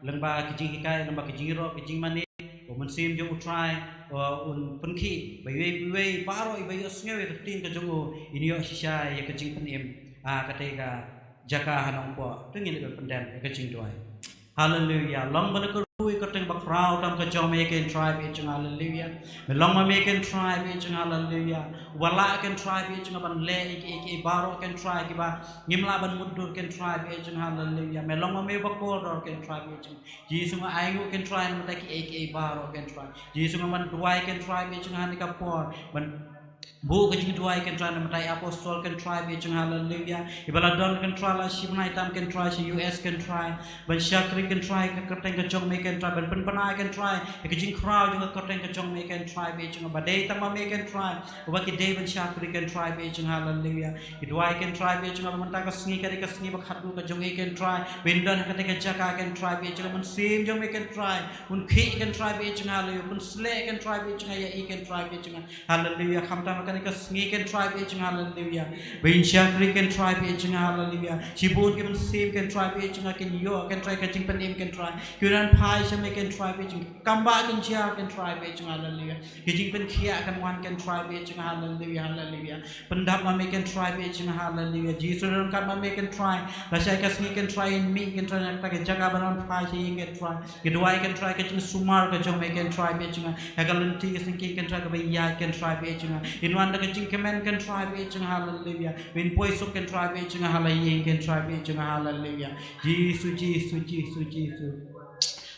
lyngba ki jinghikai, lyngba ki jingïaroh, ki jingmane. U Mynsiem jong u Trai, uh, un pynkhih ba iwei pa iwei baroh iba ïohsngew ïa ka ktien ka jong u, in ïoh shisha ïa ka jingpynim ha katei ka jaka ha Nongpoh. To ngin ïa pyndem ïa ka jingduwai. Haleluya. Long ba na ka rui ka kyrteng bakhraw tam ka jong me Kynrad ba ïeit jong nga, haleluya. Me long ma me Kynrad ba ïeit jong nga, haleluya. Uba lah Kynrad ba ïeit jong nga ban leh ïa kiei kiei baroh Kynrad kiba ngim lah ban mutdur Kynrad ba ïeit jong nga, haleluya. Me long ma me bakordor Kynrad ba ïeit jong nga. Jisu nga ainguh Kynrad na bynta kiei kiei baroh Kynrad. Jisu nga wan duwai Kynrad ba ïeit jong nga ha kane ka por, ban buh ka jingduwai Kynrad na bynta i apostol Kynrad ba ïeit jong nga, haleluya. Iba la don Kynrad la shim bnai tam Kynrad sha U S Kynrad, ban shakri Kynrad ha ka kyrteng ka jong me Kynrad, ban pynbna Kynrad ïa ka jingkhraw jong ka kyrteng ka jong me Kynrad ba ïeit jong nga, ba dei tang ma me Kynrad uba ki dei ban shakri Kynrad ba ïeit jong nga, haleluya. Ngi duwai Kynrad ba ïeit jong nga ba mynta ka sngi ka dei ka sngi ba khatduh ka jong i Kynrad, ba in don ha katei ka jaka Kynrad ba ïeit jong nga, Mynsiem jong me Kynrad un khih Kynrad ba ïeit jong nga, haleluya. Pynsleh Kynrad ba ïeit jong nga ïa i Kynrad ba ïeit jong nga, haleluya. Khamtam ha kane ka sngi Kynrad ba ïeit jong nga, haleluya, ba in shakri Kynrad ba ïeit jong nga, haleluya. Shibun ki mynsiem Kynrad ba ïeit jong nga kin ïoh Kynrad ka jingpynim Kynrad, kin wan phai sha me Kynrad ba ïeit jong nga. Kambah kan jia Kynrad ba ïeit jong nga, haleluya. Ka jingpynkhiah kan wan Kynrad ba ïeit jong nga, haleluya, haleluya. Pyndap ma me Kynrad ba ïeit jong nga, haleluya. Jisu don ryngkat ma me Kynrad. Lashai ka sngi Kynrad in mih Kynrad na kata ka jaka ban wan phai sha ïing Kynrad. Ngi duwai Kynrad ka jingsumar ka jong me Kynrad ba ïeit jong nga ha ka lynti ka syngkien Kynrad kaba ïaid Kynrad ba ïeit jong nga. In wan da ka jingkmen Kynrad ba ïeit jong nga, haleluya. Ba in poi suk Kynrad ba ïeit jong nga ha la ïing Kynrad ba ïeit jong nga, haleluya. Jisu, Jisu, Jisu, Jisu.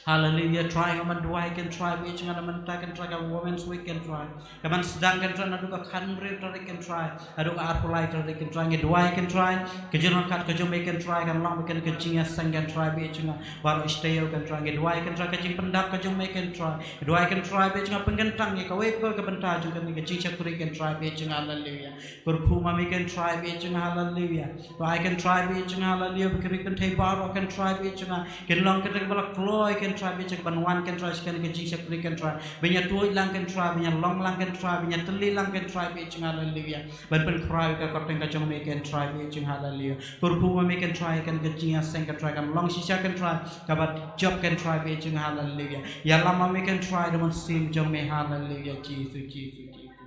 Haleluya. Trai, nga wan duwai Kynrad ba ïeit jong nga na bynta Kynrad ka Women's Week Kynrad, kaban sdang Kynrad naduh ka khathynriew tarik Kynrad haduh ka arphew lai tarik Kynrad. Ngi duwai Kynrad ka jingryngkat ka jong me Kynrad kan long ba kan ka jingïaseng Kynrad ba ïeit jong nga baroh shi taïew Kynrad. Ngi duwai Kynrad ka jingpyndap ka jong me Kynrad. Ngi duwai Kynrad ba ïeit jong nga pynkyntang ïa kawei pa kawei ka bynta jong kane ka jingshakri Kynrad ba ïeit jong nga, haleluya. Kyrkhu ma me Kynrad ba ïeit jong nga, haleluya. To ai Kynrad ba ïeit jong nga, haleluya, ba ki ri kynthei baroh Kynrad ba ïeit jong nga kin long kynthei ba la kloi Kynrad ba ïeit jong nga ban wan Kynrad sha kane ka jingshakri Kynrad, ban ïatuid lang Kynrad, ban ïalong lang Kynrad, ban ïatylli lang Kynrad ba ïeit jong nga, haleluya. Ban pynkhraw ïa ka kyrteng ka jong me Kynrad ba ïeit jong nga, haleluya. Kyrkhu ma me Kynrad ïa kane ka jingïaseng Kynrad kan long shisha Kynrad kaba jop Kynrad ba ïeit jong nga, haleluya. Ïalam ma me Kynrad da u Mynsiem jong me, haleluya. Jisu, Jisu, Jisu.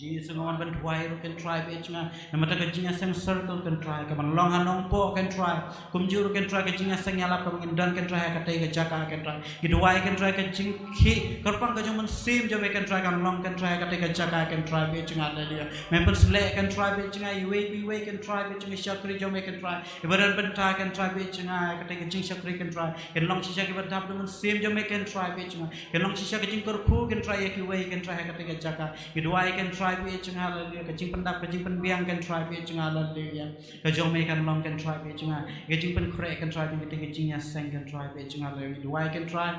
Jisu, nga wan ban duwai ruh, kynrad, bad jong nga namar ka jingïaseng circle, kynrad, ka ban long ha Nongpoh, kynrad. Kumjuh ruh, kynrad, ka jingïaseng ïalap kaba ngin don, kynrad, ha katei ka jaka, kynrad. Ngi duwai, kynrad, ka jingkhih kyrpang ka jong u Mynsiem jong me, kynrad, kan long, kynrad, ha katei ka jaka, kynrad, bad jong nga, haleluya. Men pynsleh, kynrad, bad jong nga, iwei pa iwei, kynrad, bad jong nga, shakri jong me, kynrad. Iba don bynta, kynrad, bad jong nga, ha katei ka jingshakri, kynrad, kin long shisha kiba dap da u Mynsiem jong me, kynrad, bad jong nga. Kin long shisha ka jingkyrkhu, kynrad, ïa kiwei, kynrad, ha katei ka jaka. Ngi duwai, kynrad, bad jong nga, haleluya. Ka jingpyndap, ka jingpynbiang, kynrad, bad jong nga, haleluya. Ka jong me kan long, kynrad, bad jong nga. Ka jingpynkhreh, kynrad, ïa katei ka jingïaseng, kynrad, bad jong nga, haleluya. Ngi duwai, kynrad,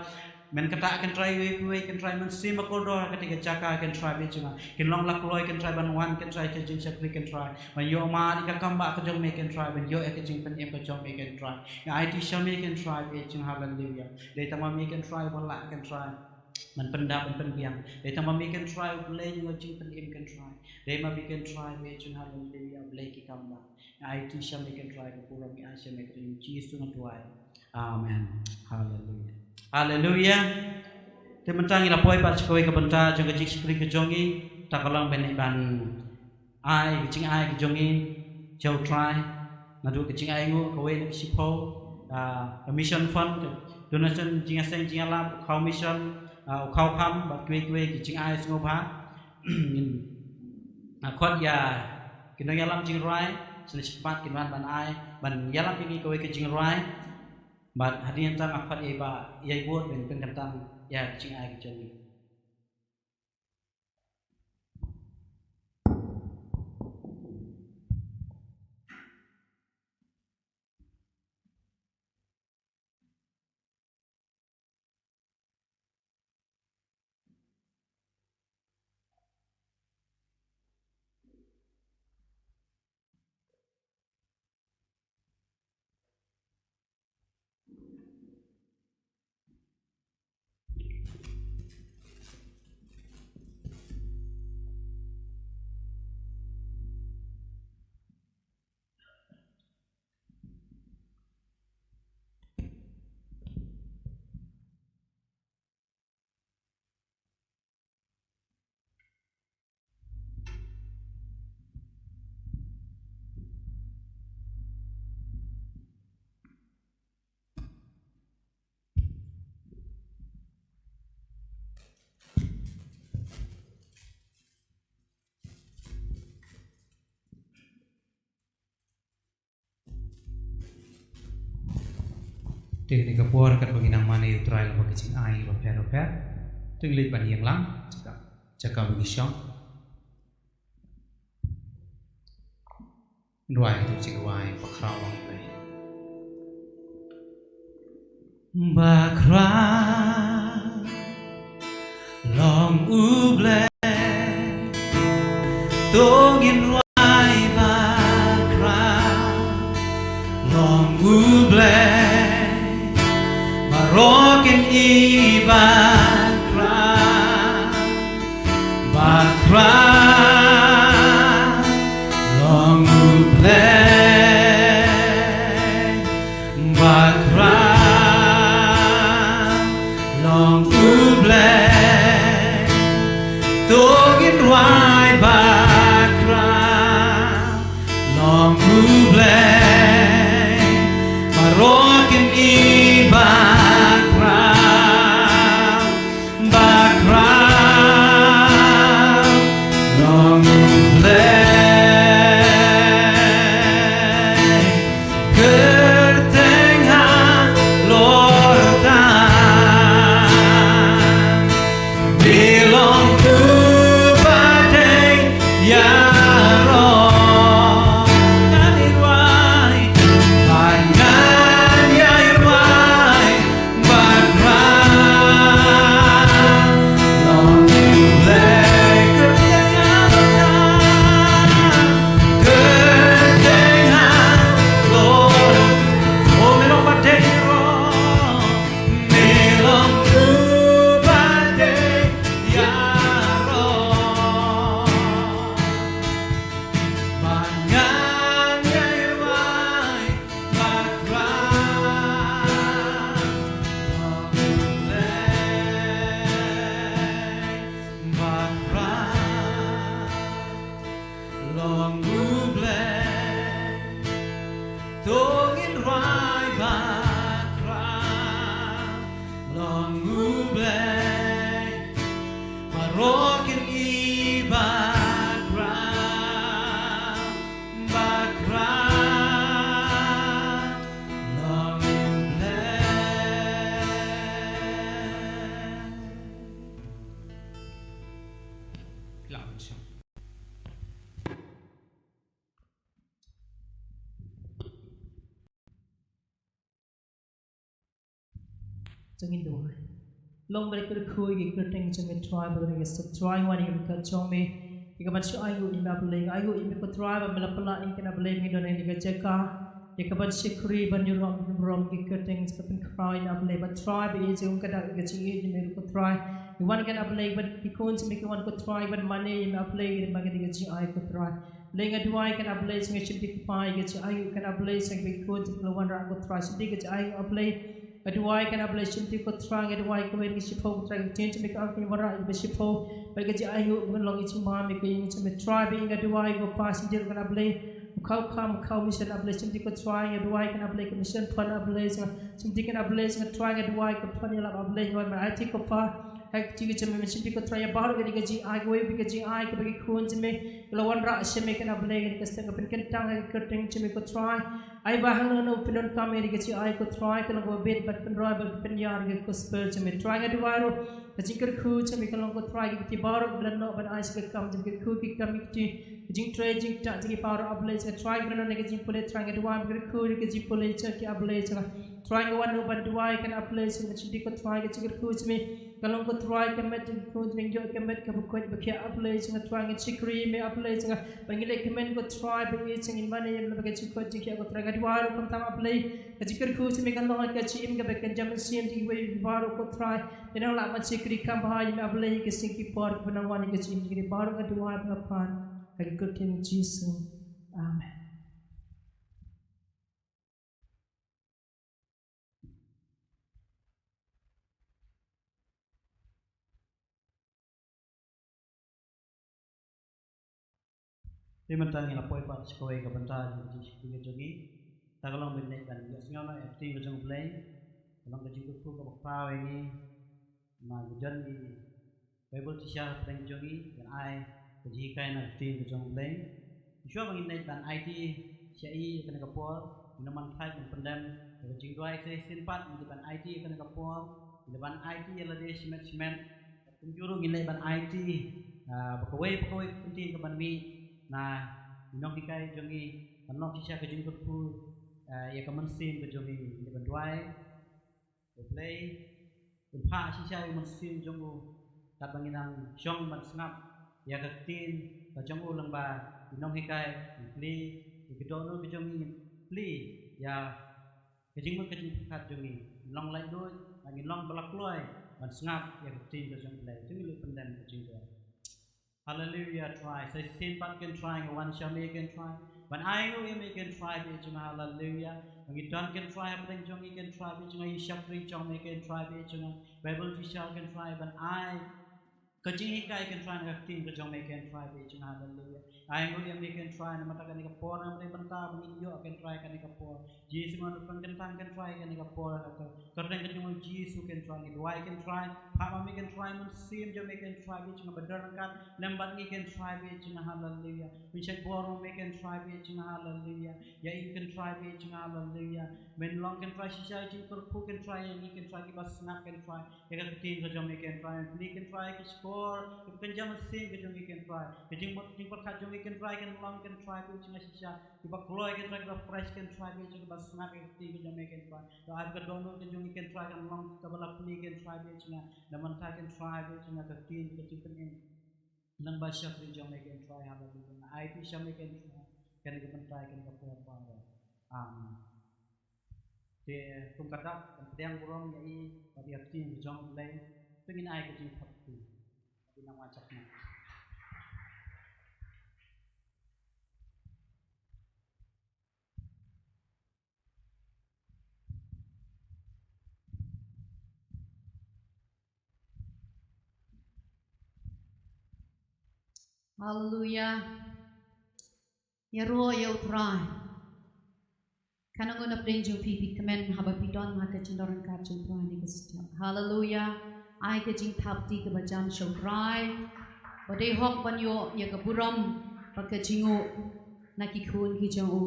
men kata, kynrad, iwei pa iwei, kynrad, Mynsiem Bakordor, ha katei ka jaka, kynrad, bad jong nga. Kin long la kloi, kynrad, ban wan, kynrad, ka jingshakri, kynrad, ban ïoh mad ïa ka kam ba ka jong me, kynrad, ban ïoh ïa ka jingpynim ka jong me, kynrad. Ngi aiti sha me, kynrad, bad jong nga, haleluya. Dei tang ma me, kynrad, ba lah, kynrad, ban pyndap, ban pynbiang. Dei tang ma me, kynrad, U Blei jong ka jingpynim, kynrad. Dei ma me, kynrad, bad jong nga, haleluya, U Blei ki kam ba. Ngi aiti sha me, kynrad, ka burom ngi ai sha me, ha ka kyrteng Jisu nga duwai. Amen. Haleluya. Haleluya. Te mynta ngi la poi pat sha kawei ka bynta jong ka jingshakri ka jong ngi, kata ka long ban, ban ai ka jingai ka jong ngi sha U Trai. Naduh ka jingai nguh, kawei na ka shiphew, ah, ka mission fund, ka donation, jingïaseng jingïalap, u khaw mission, ah, u khaw kham, bad kiwei kiwei ki jingai sngewbha. Ngin, ah, khot ïa ki nongïalam jingrwai, sha khmat kin wan ban ai, ban ïalam ïa ngi kawei ka jingrwai. Bad hadien nangta nga khot ïa i Bah Ïaibud ban pynkyntang ïa ka jingai ka jong ngi. Te kane ka por katba ngi nang mane ïa U Trai lyngba ki jingai bapher bapher, to ngin leit ban ïeng lang sha ka jaka ba ngi shong. Rwai, to jingrwai Bakhraw Long U Blei. Bakhraw Long U Blei, to ngin rwai Bakhraw Long U Blei, baroh kin i Bakhraw, Bakhraw Long U Blei, Bakhraw Long U Blei, to ngin rwai Bakhraw Long U Blei, baroh kin i Bakhraw Long U Blei, to ngin rwai bakhraw. Long U Blei, baroh kin ïohi bakhraw, bakhraw. Long U Blei. To ngin duwai. Long ba la kyrkhu ïa ki kyrteng jong me Trai, ba ka ring ka step Trai, wan ïa ka jong me. Ïa ka ban shu ainguh ïa me A Blei, ainguh ïa me ko Trai ba me la pynlah ïa kane A Blei, me don ha kane ka jaka. Ïa ka ban shakri ban ïaroh ban burom ïa ki kyrteng jong ka pynkhraw ïa me A Blei, ba Trai ba ïeit jong ka dak ïa ka jingïeit ïa me ruh ko Trai. Ïa wan kane A Blei, ban ki khun jong me ki wan ko Trai ban mane ïa me A Blei, ïa ka ban ka jingai ko Trai. Blei nga duwai kane A Blei, sngewbha shim ti ko Pa ïa ka jingai kane A Blei, sngewbha ki khun jong me ki la wanrah ko Trai, shim ti ka jingai A Blei. Nga duwai kane A Blei, shim ti ko Trai, nga duwai kawei ka shiphew ko Trai, ka ktien jong me ka ong kin wanrah ïa ka shiphew. Bad ka jingai ngan long ïa ka jingbam ïa ka ïing jong me Trai, bad nga duwai ko Pa, shim ti ruh kane A Blei. U khaw kam, u khaw mission A Blei, shim ti ko Trai, nga duwai kane A Blei ka mission fund A Blei, shim ti kane A Blei, nga Trai nga duwai ka fund ïalap A Blei, nga wan ban aiti ko Pa. Ha ka kti ka jong me, shim ti ko Trai, ïa baroh kane ka jingai, kawei ka jingai kaba ki khun jong me ki la wanrah sha me kane A Blei, kane ka step ka pynkyntang ha ka kyrteng jong me ko Trai. Ai ba hangno hangno pyndonkam ïa ka jingai ko Trai, ka long kaba bit bad pynroi bad pynïar ïa ka gospel jong me Trai, nga duwai ruh ka jingkyrkhu jong me ka long ko Trai, ki kti baroh kiba la noh ban ai sha ka kam jong me, kyrkhu ki kam ki kti, ka jingtrei jingktah jong ki baroh A Blei, jong nga Trai, kiba la noh ha ka jingpule Trai, nga duwai ba kyrkhu ïa ka jingpule jong ki A Blei, jong nga Trai, nga wan ruh ban duwai kane A Blei, jong nga shim ti ko Trai, ka jingkyrkhu jong me ka long ko Trai ka met jong ki khun jong me, ïoh ka met kaba koit ba khiah A Blei, jong nga Trai, ngan shakri ïa me A Blei, jong nga ba ngin leh kmen ko Trai, ba ngin, jong ngin mane ïa me ba ka jingkoit jingkhiah ko Trai, nga duwai ruh khamtam A Blei, ka jingkyrkhu jong me kan long ka jingim kaba kynja mynsiem jong kiwei baroh ko Trai. Te nang lah ban shakri kham bha ïa me A Blei, ïa ki sngi ki por kiba nang wan, ïa ka jingim jong kiwei baroh nga duwai bad nga pan ha ka kyrteng Jisu. Amen. Te mynta ngi la poi pat sha kawei ka bynta jong ka jingshakri ka jong ngi. Ta ka long ba ngin leit ban ïohsngew noh ïa ka ktien ka jong U Blei. Ka long ka jingkyrkhu kaba khraw ïa ngi. Namar ngi don i Baibl teacher hapdeng jong ngi, ban ai ka jinghikai na ka ktien ka jong U Blei. Shuwa ba ngin leit ban aiti sha i ïa kane ka por, ngin ym man khlaiñ ban pyndem ïa ka jingduwai. Sa shisien pat ngin dei ban aiti ïa kane ka por, ngin dei ban aiti ïa lade shimet shimet. Kumjuh ruh ngin leit ban aiti, ah, ba kawei pa kawei ka ktien kaban mih na i nonghikai jong ngi, ban long shisha ka jingkyrkhu, ah, ïa ka mynsiem ka jong ngi. Ngin dei ban duwai. U Blei un phah shisha ïa u mynsiem jong u, katba ngi nang shong ban sngap ïa ka ktien ka jong u, lyngba i nonghikai. Ngin plie ïa ka dohnud ka jong ngi, ngin plie ïa ka jingmut ka jingpyrkhat jong ngi. Ngin long laitluid, ngin long ba la kloi ban sngap ïa ka ktien ka jong U Blei. To ngin leit pyndem ka jingduwai. Haleluia Trai, sa shisien pat ken Trai nga wan sha me ken Trai, ban ainguh ïa me ken Trai ba ïeit jong nga. Haleluia. Ba ngi don ken Trai hapdeng jong ngi ken Trai ba ïeit jong nga, i shakri jong me ken Trai ba ïeit jong nga, Baibl teacher ken Trai, ban ai ka jinghikai ken Trai na ka ktien ka jong me ken Trai ba ïeit jong nga. Haleluia. Ainguh ïa me ken Trai namar kane ka por, namar kane ka bynta ba ngin ïoh ken Trai kane ka por. Jisu, ngan pynkyntang ken Trai kane ka por ha ka kyrteng ka jong u Jisu ken Trai ngi duwai ken Trai. Phah ma me ken Trai mynsiem jong me ken Trai ba ïeit jong nga ba don ryngkat lem bad ngi ken Trai ba ïeit jong nga. Haleluia. Pynshait bor ma me ken Trai ba ïeit jong nga. Haleluia. Ïa i ken Trai ba ïeit jong nga. Haleluia. Men long ken Trai shisha ka jingkyrkhu ken Trai ïa ngi ken Trai kiba sngap ken Trai ïa ka ktien ka jong me ken Trai. Men plie ken Trai ki shkor kiba kynja mynsiem ka jong ngi ken Trai. Ka jingmut jingpyrkhat jong ngi ken Trai kan long ken Trai ba ïeit jong nga shisha kiba kloi ken Trai, kiba fresh ken Trai ba ïeit jong nga, kiba sngap ïa ka ktien ka jong me ken Trai. To ai ba ka dohnud ka jong ngi ken Trai kan long kaba la plie ken Trai ba ïeit jong nga. Na ka bynta ken Trai ba ïeit jong nga, ka ktien ka jingpynim lyngba shakri jong me ken Trai. Haleluia. Nga aiti sha me ken Trai kane ka bynta kane ka por baroh. Amen. Te kum ka dak ban pdiang burom ïa i bad ïa ka ktien ka jong U Blei, to ngin ai ka jingthap kti. Bad i nang wan sha khmat. Haleluia. Ïaroh ïa U Trai. Katno ngut na pdeng jong phi phi kmen haba phi don ha ka jingdon ryngkat jong U Trai ha kane ka step? Haleluya. Ai ka jingthap kti kaba jan sha U Trai, ba dei hok ban ïoh ïa ka burom bad ka jingnguh na ki khun ki jong u.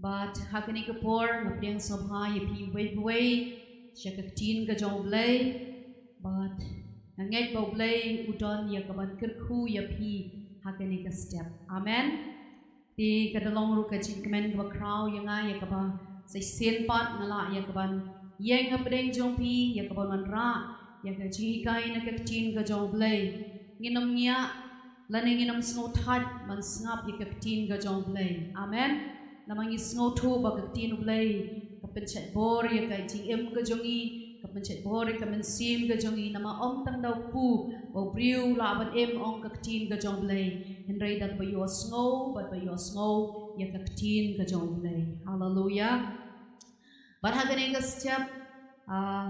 Bad ha kane ka por nga pdiang sngewbha ïa phi uwei pa uwei sha ka ktien ka jong U Blei. Bad nga ngeit ba U Blei u don ïa kaban kyrkhu ïa phi ha kane ka step. Amen. Te ka da long ruh ka jingkmen kaba khraw ïa nga, ïa kaba sa shisien pat nga lah ïa kaban ïeng ha pdeng jong phi, ïa kaban wanrah ïa ka jinghikai na ka ktien ka jong U Blei. Ngin ym ngiah lane ngin ym sngewthait ban sngap ïa ka ktien ka jong U Blei. Amen. Namar ngi sngewthuh ba ka ktien U Blei ka pynshait bor ïa ka jingim ka jong ngi, ka pynshait bor ïa ka mynsiem ka jong ngi. Namar ym tang da u kpu ba u briew u lah ban im, ong ka ktien ka jong U Blei, hynrei da kaba ïohsngew bad ba ïohsngew ïa ka ktien ka jong U Blei. Haleluya. Bad ha kane ka step, ah,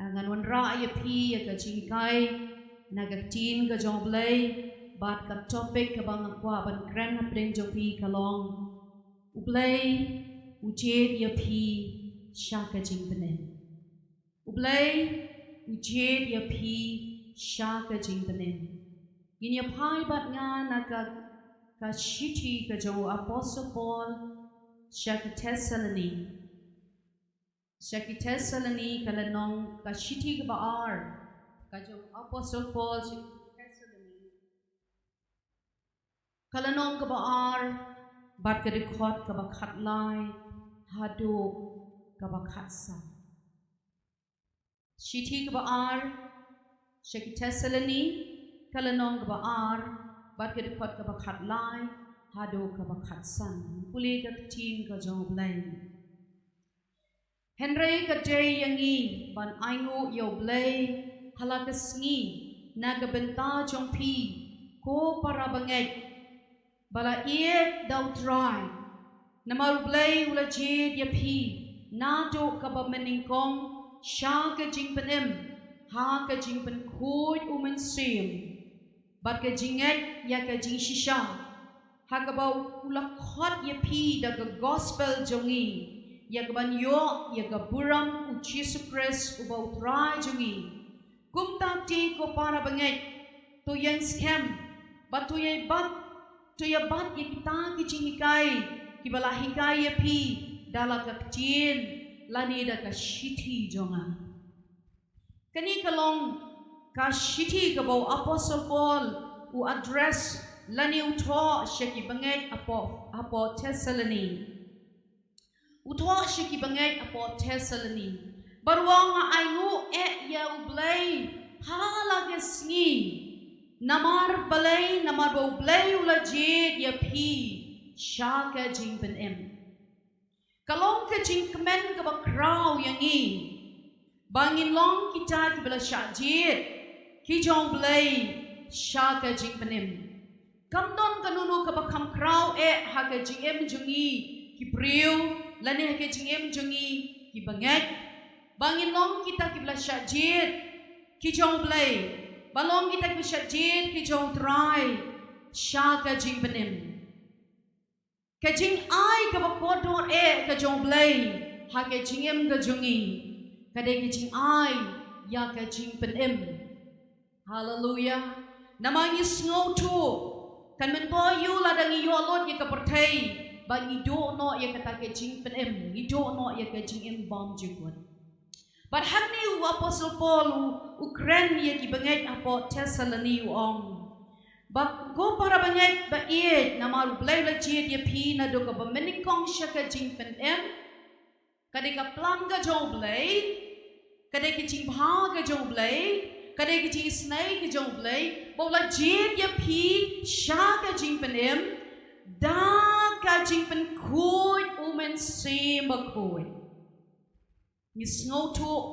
ah, ngan wanrah ïa phi ïa ka jinghikai na ka ktien ka jong U Blei, bad ka topic kaba nga kwah ban kren ha pdeng jong phi ka long: U Blei u jied ïa phi sha ka jingpynim. U Blei u jied ïa phi sha ka jingpynim. Ngin ïa phai bad nga na ka, ka shithi ka jong u Apostle Paul sha ki Thessaloni. Sha ki Thessaloni ka lynnong, ka shithi kaba ar ka jong u Apostle Paul sha ki Thessaloni. Ka lynnong kaba ar bad ka dkhot kaba khatlai haduh kaba khatsan. Shithi kaba ar sha ki Thessaloni, ka lynnong kaba ar bad ka dkhot kaba khatlai haduh kaba khatsan. Pule ka ktien ka jong U Blei. Hynrei ka dei ïa ngi ban ainguh ïa U Blei ha la ka sngi na ka bynta jong phi, ko para bangeit ba la ïeit da U Trai. Namar U Blei u la jied ïa phi naduh kaba mynnyngkong sha ka jingpynim ha ka jingpynkhuid U Mynsiem bad ka jingngeit ïa ka jingshisha, ha kaba u la khot ïa phi da ka gospel jong ngi, ïa kaban ïoh ïa ka burom U Jisu Khrist uba U Trai jong ngi. Kumta te ko para bangeit, to ïeng skhem bad to ïa bat, to ïa bat ïa kita ki jinghikai kiba la hikai ïa phi da la ka ktien lane da ka shithi jong nga. Kane ka long ka shithi kaba u Apostle Paul u address lane u thoh sha ki bangeit hapoh, hapoh Thessaloni. U thoh sha ki bangeit hapoh Thessaloni. Bad u ong, nga ainguh eh ïa U Blei ha la ka sngi. Namar balei? Namar ba U Blei u la jied ïa phi sha ka jingpynim. Ka long ka jingkmen kaba khraw ïa ngi ba ngin long kita kiba la shah jied ki jong U Blei sha ka jingpynim. Kam don kano kano kaba kham khraw eh ha ka jingim jong ngi ki briew lane ha ka jingim jong ngi ki bangeit ba ngin long kita kiba la shah jied ki jong U Blei, ba long kita kiba shah jied ki jong U Trai sha ka jingpynim. Ka jingai kaba kordor eh ka jong U Blei ha ka jingim ka jong ngi ka dei ka jingai ïa ka jingpynim. Haleluya. Namar ngi sngewthuh kan myntoi ïa u lada ngi ïoh lut ïa ka pyrthei, ba ngi duh noh ïa kata ka jingpynim, ngi duh noh ïa ka jingim bymjukut. Bad hangne u Apostle Paul u, u kren ïa ki bangeit hapoh Thessaloni u ong, ba ko para bangeit ba ïeit, namar U Blei u la jied ïa phi naduh kaba mynnyngkong sha ka jingpynim. Ka dei ka plan ka jong U Blei, ka dei ka jingbha ka jong U Blei, ka dei ka jingisynei ka jong U Blei, ba u la jied ïa phi sha ka jingpynim da ka jingpynkhuid U Mynsiem Bakhuid. Ngi sngewthuh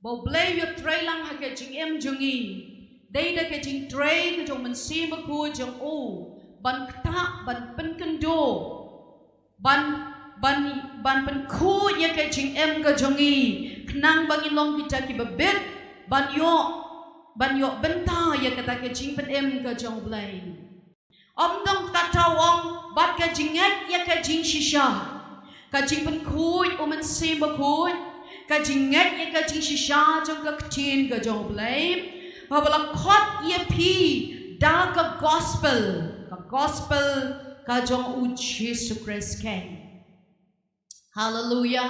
ba U Blei u ïatrei lang ha ka jingim jong ngi dei da ka jingtrei ka jong U Mynsiem Bakhuid jong u ban ktah, ban pynkynduh, ban, ban, ban pynkhuid ïa ka jingim ka jong ngi khnang ba ngin long kita kiba bit ban ïoh, ban ïoh bynta ïa kata ka jingpynim ka jong U Blei. Ym don kat Tawang bad ka jingngeit ïa ka jingshisha, ka jingpynkhuid u Mynsiem Bakhuid, ka jingngeit ïa ka jingshisha jong ka ktien ka jong U Blei, ba ba la khot ïa phi da ka gospel, ka gospel ka jong U Jisu Khrist keiñ. Haleluya.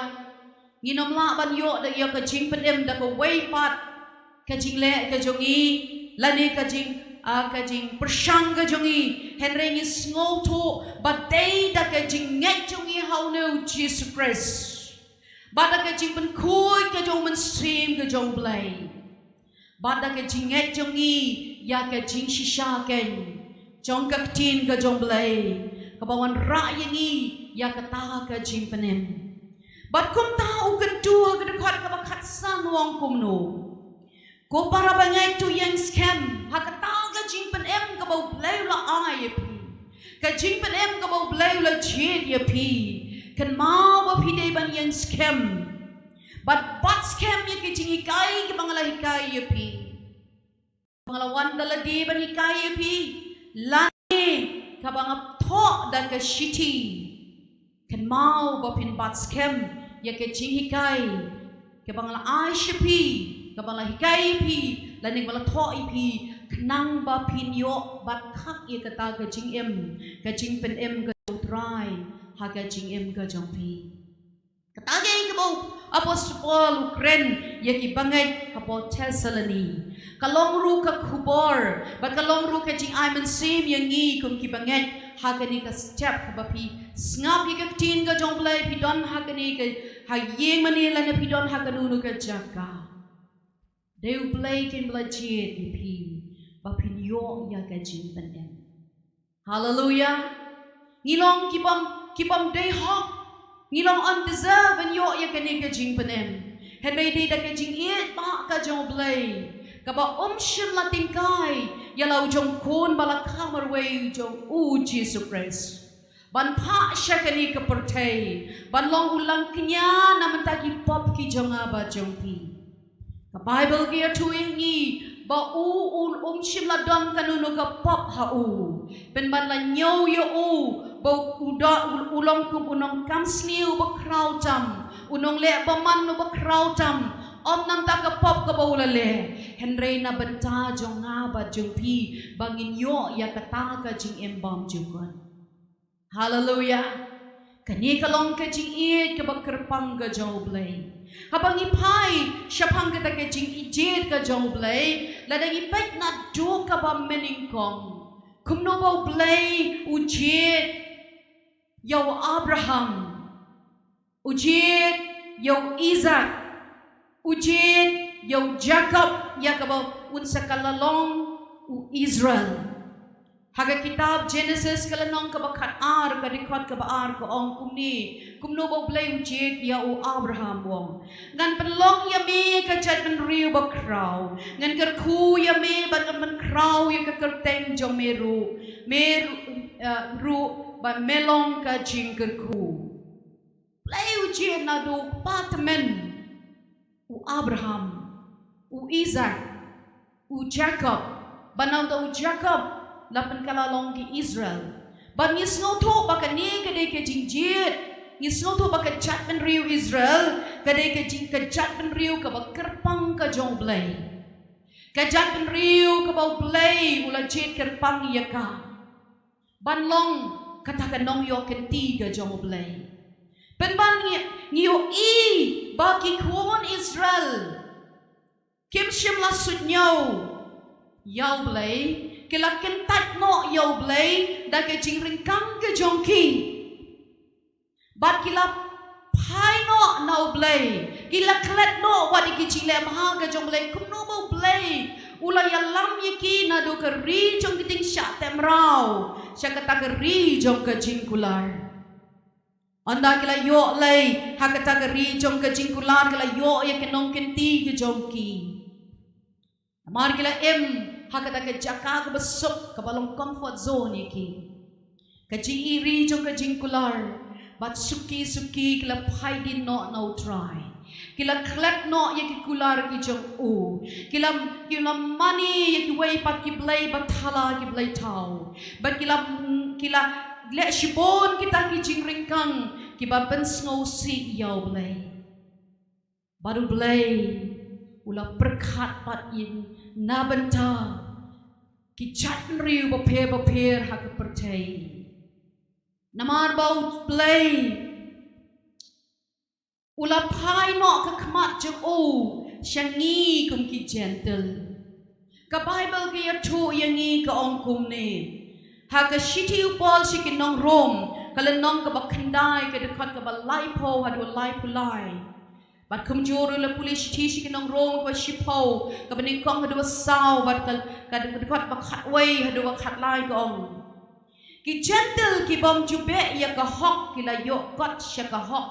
Ngin ym lah ban ïoh da ïa ka jingpynim da kawei pat ka jingleh ka jong ngi, lane ka jing, ah, ka jingpyrshang ka jong ngi. Hynrei ngi sngewthuh ba dei da ka jingngeit jong ngi ha une U Jisu Khrist, bad da ka jingpynkhuid ka jong U Mynsiem ka jong U Blei, bad da ka jingngeit jong ngi ïa ka jingshisha keiñ jong ka ktien ka jong U Blei, kaba wanrah ïa ngi ïa kata ka jingpynim. Bad kumta u kyntu ha ka dkhot kaba khatsan u ong kumno: Ko para bangeit, to ïeng skhem ha kata ka jingpynim kaba U Blei u la ai ïa phi, ka jingpynim kaba U Blei u la jied ïa phi. Kynmaw ba phi dei ban ïeng skhem bad bat skhem ïa ki jinghikai kiba nga la hikai ïa phi, ba nga la wan da lade ban hikai ïa phi, lane kaba nga thoh da ka shithi. Kynmaw ba phin bat skhem ïa ka jinghikai kaba nga la ai sha phi, kaba nga la hikai ïa phi, lane kaba la thoh ïa phi, khnang ba phin ïoh bat khak ïa kata ka jingim, ka jingpynim ka jong U Trai ha ka jingim ka jong phi. Kata ka dei kaba u Apostol Paul u kren ïa ki bangeit hapoh Thessaloni. Ka long ruh ka khubor bad ka long ruh ka jingai mynsiem ïa ngi kum ki bangeit ha kane ka step kaba phi sngap ïa ka ktien ka jong U Blei, phi don ha kane ka, ha ïing mane lane phi don ha kano kano ka jaka. Dei U Blei keiñ ba la jied ïa phi ba phin ïoh ïa ka jingpynim. Haleluya. Ngi long ki bym, ki bym dei hok. Ngi long undeserved ban ïoh ïa kane ka jingpynim. Hynrei dei da ka jingïeit ba ka jong U Blei kaba um shym la tyngkai ïa la u jong khun ba la kha marwei, u jong U Jisu Khrist, ban phah sha kane ka pyrthei ban long u langkñia na bynta ki pop ki jong nga bad jong phi. Ka Baibl ka ïathuh ïa ngi ba u, u um shym la don kano kano ka pop ha u. Pynban la ñiew ïa u ba u da, u, u long kum u nongkam sniew uba khraw tam, u nongleh bymman uba khraw tam. Ym na bynta ka pop kaba u la leh, hynrei na bynta jong nga bad jong phi, ba ngin ïoh ïa kata ka jingim bymjukut. Haleluya. Kane ka long ka jingïeit kaba kyrpang ka jong U Blei. Haba ngi phai shaphang kata ka jingïeit ka jong U Blei, lada ngi peit naduh kaba mynnyngkong, kumno ba U Blei u jied ïa u Abraham, u jied ïa u Isak, u jied ïa u Jakob, ïa kaba un sa kylla long u Israel. Ha ka kitab Genesis ka lynnong kaba khatar, ka dkhot kaba ar ka ong kumne, kumno ba U Blei u jied ïa u Abraham, u ong: Ngan pynlong ïa me ka jaitbynriew bakhraw, ngan kyrkhu ïa me bad ngan pynkhraw ïa ka kyrteng jong me ruh, me ruh, eh, ruh, ba me long ka jingkyrkhu. Blei u jied naduh u kpa tymmen, u Abraham, u Isak, u Jakob, bad na uta u Jakob la pynkylla long ki Israel. Bad ngi sngewthuh ba kane ka dei ka jingjied, ngi sngewthuh ba ka jaitbynriew Israel ka dei ka jing, ka jaitbynriew kaba kyrpang ka jong U Blei, ka jaitbynriew kaba U Blei u la jied kyrpang ïa ka ban long kata ka nongïoh kynti ka jong U Blei. Pynban ngi, ngi ïohi ba ki khun Israel kim shym la suidñiew ïa U Blei, ki la kyntait noh ïa U Blei da ka jingryngkang ka jong ki. Bad ki la phai noh na U Blei, ki la klet noh wat ïa ki jingleh bha ka jong U Blei, kumno ba U Blei u la ïalam ïa ki naduh ka ri jong ki dieng shah teh mraw sha kata ka ri jong ka jingkular. Ynda ki la ïoh lei ha kata ka ri jong ka jingkular, ki la ïoh ïa ki nongkynti ki jong ki. Namar ki la im ha kata ka jaka kaba suk, kaba long comfort zone ïa ki, ka jingïeit ri jong ka jingkular. Bad suki suki ki la phai dien noh na U Trai. Ki la klet noh ïa ki kular ki jong u. Ki la, ki la mane ïa kiwei pat ki blei bathala, ki blei thaw. Bad ki la, ki la leh shibun kita ki jingryngkang kiba pynsngewsih ïa U Blei. Bad U Blei u la pyrkhat pat ïa ngi na bynta ki jaitbynriew bapher bapher ha ka pyrthei. Namar ba U Blei u la phai noh ka khmat jong u sha ngi kum ki Jentil. Ka Baibl ka ïathuh ïa ngi, ka ong kumne. Ha ka shithi u Paul sha ki nong Rom, ka lynnong kaba khyndai, ka dkhot kaba laiphew haduh laiphew lai. Bad kumjuh ruh la pule shithi sha ki nong Rom kaba shiphew, kaba nyngkong haduh saw, bad ka, ka dkhot ba khatwei haduh ba khatlai, ka ong. Ki Jentil ki bym ju beh ïa ka hok ki la ïoh kot sha ka hok.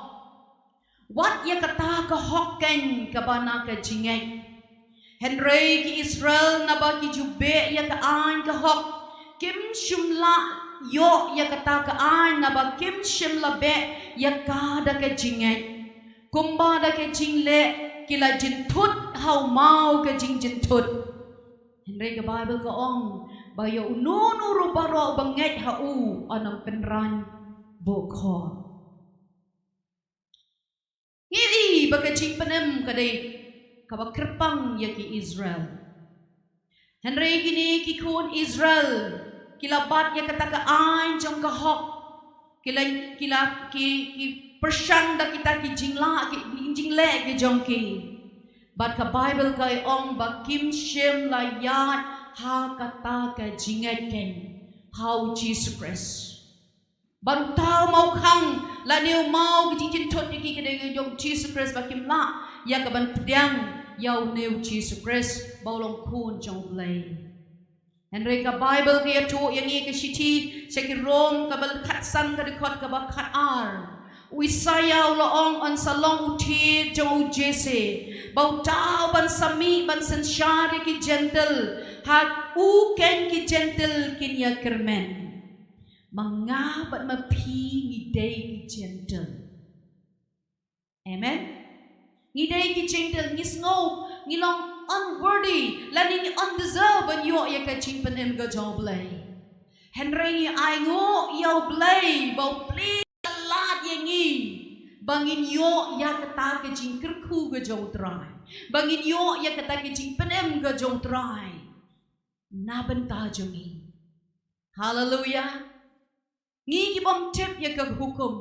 Wat ïa kata ka hok keiñ kaba na ka jingngeit. Hynrei ki Israel naba ki ju beh ïa ka aiñ ka hok, kim shym la ïoh ïa kata ka aiñ naba kim shym la beh ïa ka da ka jingngeit. Kumba da ka jingleh ki la jynthut ha u maw ka jingjynthut. Hynrei ka Baibl ka ong ba ïa uno uno ruh baroh ba ngeit ha u, un ym pynrang buh khor. Ngi ïohi ba ka jingpynim ka dei kaba kyrpang ïa ki Israel. Hynrei kine ki khun Israel ki la bat ïa kata ka aiñ jong ka hok. Ki la, ki la, ki, ki pyrshang da kita ki jinglah, ki jingleh ki jong ki. Bad ka Baibl ka ong ba kim shym la ïaid ha kata ka jingngeit keiñ ha u Jisu Khrist. Bad uta u maw khang lane u maw ka jingjynthut ïa ki ka dei ka jong u Jisu Khrist, ba kim lah ïa ka ban pdiang ïa une u Jisu Khrist ba u long khun jong U Blei. Hynrei ka Baibl ka ïathuh ïa ngi, ka shithi sha ki Rom kaba khatsan, ka dkhot kaba khatar. U Isaïah u la ong, un sa long u thied jong u Jesse, ba uta u ban sa mih ban synshar ïa ki Jentil, ha u keiñ ki Jentil kin ïa kyrmen. Ma nga bad ma phi ngi dei ki Jentil. Amen. Ngi dei ki Jentil, ngi sngew ngi long unworthy lane ngi undeserve ban ïoh ïa ka jingpynim ka jong U Blei. Hynrei ngi ainguh ïa U Blei ba U Blei u la lad ïa ngi ba ngin ïoh ïa kata ka jingkyrkhu ka jong U Trai, ba ngin ïoh ïa kata ka jingpynim ka jong U Trai na bynta jong ngi. Haleluya. Ngi ki bym tip ïa ka hukum,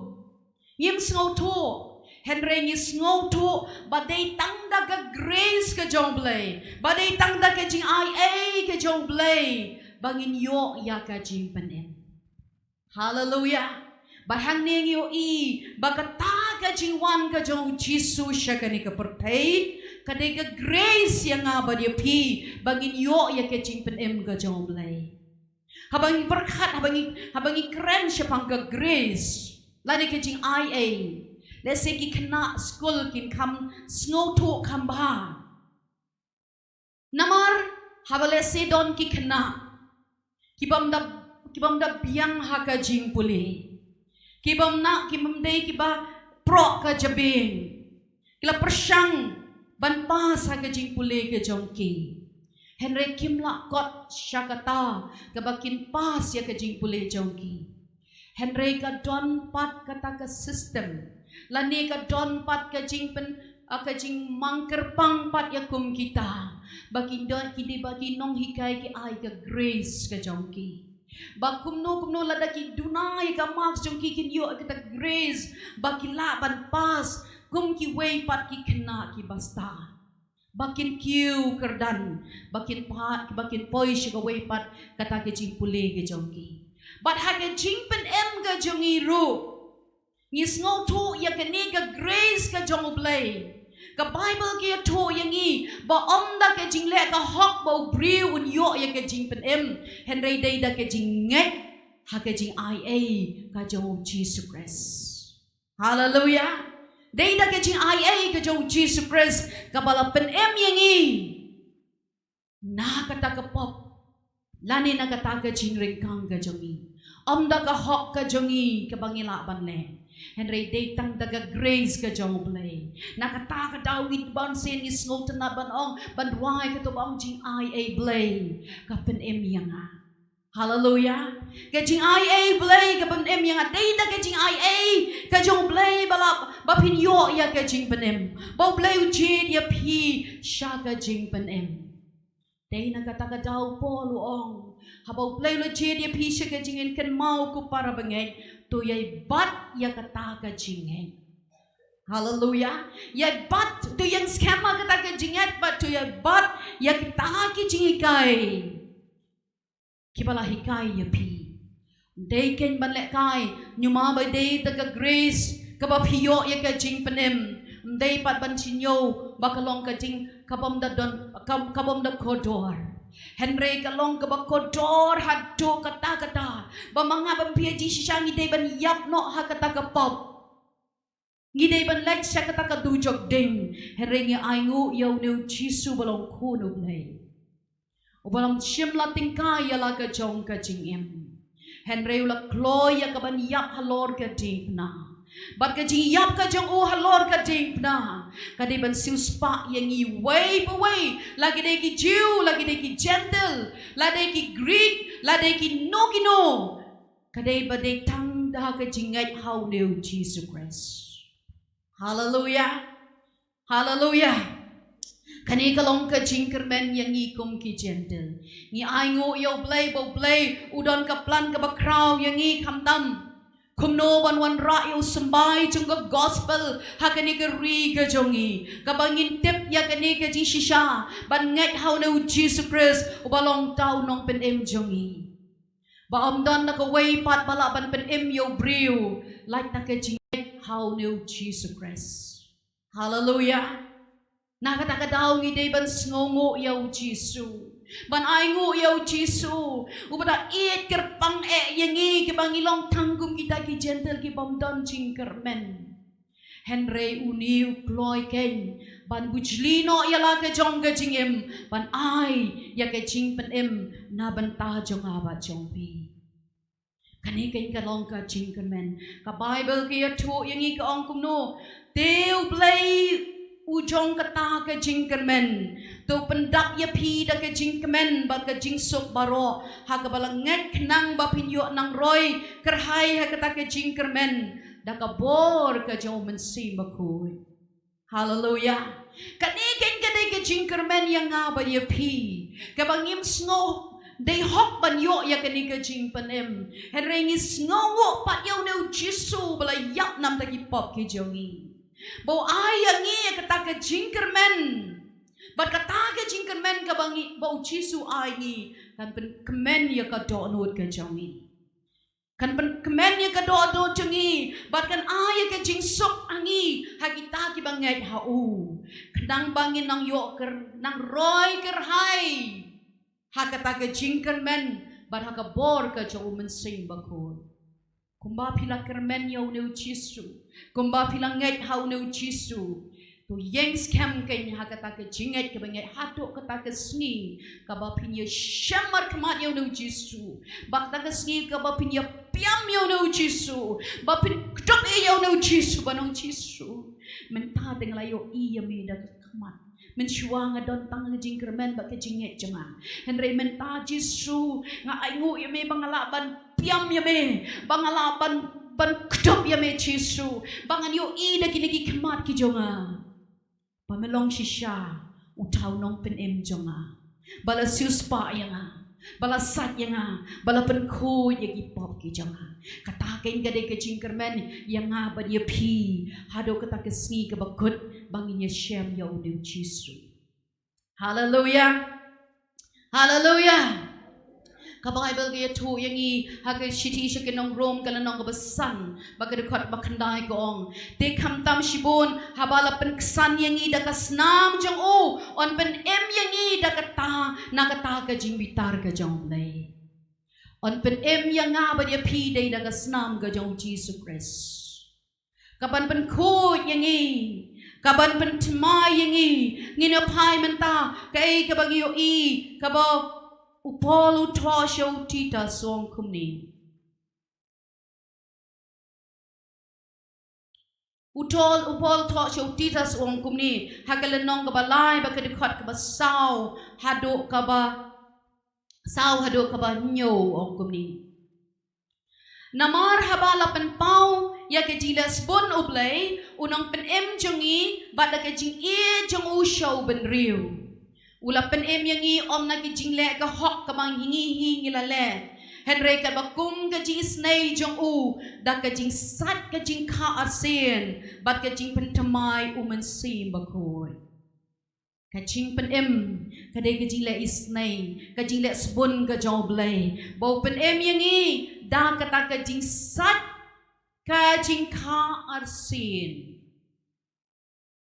ngim sngewthuh. Hynrei ngi sngewthuh ba dei tang da ka grace ka jong U Blei, ba dei tang da ka jingaiei ka jong U Blei ba ngin ïoh ïa ka jingpynim. Haleluya. Bad hangne ngi ïohi ba kata ka jingwan ka jong u Jisu sha kane ka pyrthei ka dei ka grace ïa nga bad ïa phi ba ngin ïoh ïa ka jingpynim ka jong U Blei. Haba ngi pyrkhat, haba ngi, haba ngi kren shaphang ka grace lane ka jingaiei, lehse ki khynnah skul kin kham sngewthuh kham bha. Namar haba lehse don ki khynnah ki bym da, ki bym da biang ha ka jingpule, ki bym na, ki bym dei kiba proh ka jabieng, ki la pyrshang ban pass ha ka jingpule ka jong ki. Hynrei kim lah kot sha kata kaba kin pass ïa ka jingpule jong ki. Hynrei ka don pat kata ka system lane ka don pat ka jingpyn, ka jingmang kyrpang pat ïa kum kita ba ki don, ki dei ba ki nonghikai ki ai ka grace ka jong ki. Ba kumno kumno lada ki duna ïa ka marks jong ki, kin ïoh ïa kata grace ba ki lah ban pass kum kiwei pat ki khynnah kiba stad, ba kin kiew kyrdan, ba kin pa, ba kin poi sha kawei pat kata ka jingpule ka jong ki. Bad ha ka jingpynim ka jong ngi ruh ngi sngewthuh ïa kane ka grace ka jong U Blei. Ka Baibl ka ïathuh ïa ngi ba ym da ka jingleh ka hok ba u briew un ïoh ïa ka jingpynim, hynrei dei da ka jingngeit ha ka jingaiei ka jong u Jisu Khrist. Haleluya. Dei da ka jingaiei ka jong u Jisu Khrist kaba la pynim ïa ngi na kata ka pop lane na kata ka jingryngkang ka jong ngi. Ym da ka hok ka jong ngi kaba ngi lah ban leh. Hynrei dei tang da ka grace ka jong U Blei. Na kata ka daw ngi ban sien ngi sngewtynnat ban ong, ban rwai kato ba ong, jingai ei Blei ka pynim ïa nga. Haleluya. Ka jingai ei Blei ka pynim ïa nga. Dei da ka jingai ei ka jong U Blei ba la, ba phin ïoh ïa ka jingpynim. Ba U Blei u jied ïa phi sha ka jingpynim. Dei na kata ka daw Paul u ong, haba U Blei u la jied ïa phi sha ka jingim, kynmaw ko para bangeit, to ïai bat ïa kata ka jingim. Haleluya. Ïai bat, to ïeng skhem ha kata ka jingim, bad to ïai bat ïa kita ki jinghikai kiba la hikai ïa phi. Dei kein ban lehkai, ñiuma ba dei da ka grace kaba phi ïoh ïa ka jingpynim. Dei pat ban shu ñiew ba ka long ka jing, ka bym da don, ka, ka bym da kordor. Hynrei ka long kaba kordor haduh katta katta, ba ma nga bad phi ha jingshisha ngi dei ban ïap noh ha kata ka pop. Ngi dei ban leit sha kata ka dujok ding. Hynrei ngi ainguh ïa une U Jisu ba long Khun U Blei, uba long shim la tyngkai ïa la ka jong ka jingim. Hynrei u la kloi ïa ka ban ïap halor ka diengphna. Bad ka jingïap ka jong u halor ka diengphna ka dei ban siewspah ïa ngi uwei pa uwei, la ki dei ki Jiw, la ki dei ki Jentil, la dei ki Grik, la dei kino kino. Ka dei ba dei tang da ka jingngeit ha une U Jisu Khrist. Haleluya. Haleluya. Kane ka long ka jingkyrmen ïa ngi kum ki Jentil. Ngi ainguh ïa U Blei ba U Blei u don ka plan kaba khraw ïa ngi, khamtam kumno ban wanrah ïa u symbai jong ka gospel ha kane ka ri ka jong ngi, kaba ngin tip ïa kane ka jingshisha ban ngeit ha une U Jisu Khrist uba long uta U Nongpynim jong ngi. Ba ym don na kawei pat ba lah ban pynim ïa u briew lait na ka jingngeit ha une U Jisu Khrist. Haleluya. Na kata ka daw ngi dei ban sngewnguh ïa U Jisu, ban ainguh ïa U Jisu, uba da ïeit kyrpang eh ïa ngi kiba ngi long tang kum kita ki Jentil ki bym don jingkyrmen. Hynrei une u kloi kein ban bujli noh ïa la ka jong ka jingim, ban ai ïa ka jingpynim na bynta jong nga bad jong phi. Kane kein ka long ka jingkyrmen. Ka Baibl ka ïathuh ïa ngi, ka ong kumno? Te U Blei u jong kata ka jingkyrmen, to pyndap ïa phi da ka jingkmen bad ka jingsuk baroh ha kaba la ngeit, khnang ba phin ïoh nang roi kyrhai ha kata ka jingkyrmen da ka bor ka jong U Mynsiem Bakhuid. Haleluya. Kane kein ka dei ka jingkyrmen ïa nga bad ïa phi, kaba ngim sngew dei hok ban ïoh ïa kane ka jingpynim. Hynrei ngi sngewnguh pat ïa une U Jisu ba la ïap namar ki pop ki jong ngi, ba u ai ïa ngi ïa kata ka jingkyrmen. Bad kata ka jingkyrmen kaba ngi, ba U Jisu ai ngi, kan pynkmen ïa ka dohnud ka jong ngi. Kan pynkmen ïa ka dohnud jong ngi bad kan ai ïa ka jingsuk ha ngi, ha kita kiba ngeit ha u, khnang ba ngin nang ïoh kyr-, nang roi kyrhai ha kata ka jingkyrmen bad ha ka bor ka jong U Mynsiem Bakhuid. Kumba phi la kyrmen ïa une U Jisu, kumba phi la ngeit ha une U Jisu, to ïeng skhem kein ha kata ka jingngeit kaba ngeit haduh kata ka sngi kaba phin ïashem markhmat ïa une U Jisu, ba kata ka sngi kaba phin ïapiam ïa une U Jisu, ba phin kdup ïa une U Jisu, ban ong, Jisu, mynta te nga la ïohi ïa me da ka khmat. Mynshuwa nga don tang ka jingkyrmen bad ka jingngeit jong nga. Hynrei mynta Jisu, nga ainguh ïa me ba nga lah ban piam ïa me, ba nga lah ban, ban kdup ïa me Jisu, ba ngan ïohi da kine ki khmat ki jong nga ba me long shisha uta U Nongpynim jong nga, ba la siewspah ïa nga, ba la sait ïa nga, ba la pynkhuid ïa ki pop ki jong nga. Kata kein ka dei ka jingkyrmen ïa nga bad ïa phi haduh kata ka sngi kaba kut ba ngin ïashem ïa une U Jisu. Haleluya. Haleluya. Ka Baibl ka ïathuh ïa ngi ha ka shithi sha ki nong Rom, ka lynnong kaba san, bad ka dkhot ba khyndai, ka ong, te khamtam shibun haba la pynksan ïa ngi da ka snam jong u, yn pynim ïa ngi da kata, na kata ka jingbitar ka jong U Blei. Yn pynim ïa nga bad ïa phi dei da ka snam ka jong U Jisu Khrist, ka ban pynkhuid ïa ngi, ka ban pynthymmai ïa ngi. Ngin ïa phai mynta kaei kaba ngi ïohi, kaba u Paul u thoh sha u Titus, u ong kumne. U Tol, u Paul u thoh sha u Titus u ong kumne, ha ka lynnong kaba lai bad ka dkhot kaba saw haduh kaba, saw haduh kaba hynñiew u ong kumne. Namar haba la pynpaw ïa ka jingleh sbun U Blei, u nongpynim jong ngi, bad da ka jingïeit jong u sha u bynriew, u la pynim ïa ngi ym na ka jingleh ka hok kaba ngi hi ngi la leh, hynrei kaba kum ka jingisynei jong u, da ka jingsait ka jingkha arsien, bad ka jingpynthymmai U Mynsiem Bakhuid. Ka jingpynim ka dei ka jingleh isynei, ka jingleh sbun ka jong U Blei, ba u pynim ïa ngi da kata ka jingsait ka jingkha arsien.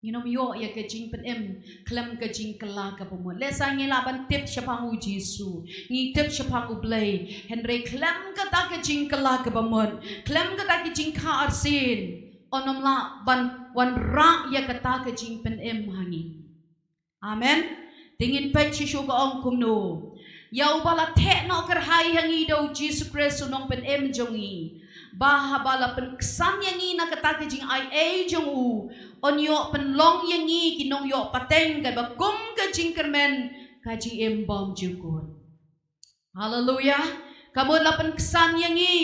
Ngin ym ïoh ïa ka jingpynim khlem ka jingkylla kaba mut. Lehse ngi lah ban tip shaphang U Jisu, ngi tip shaphang U Blei, hynrei khlem kata ka jingkylla kaba mut, khlem kata ka jingkha arsien, ym lah ban wanrah ïa kata ka jingpynim ha ngi. Amen. Te ngin peit shisha ka ong kumno. Ïa uba la theh noh kyrhai ha ngi da U Jisu Khrist u nongpynim jong ngi, ba haba la pynksan ïa ngi na kata ka jingaiei jong u, un ïoh pynlong ïa ngi ki nongïoh pateng kaba kum ka jingkyrmen ka jingim bymjukut. Haleluya. Ka mut la pynksan ïa ngi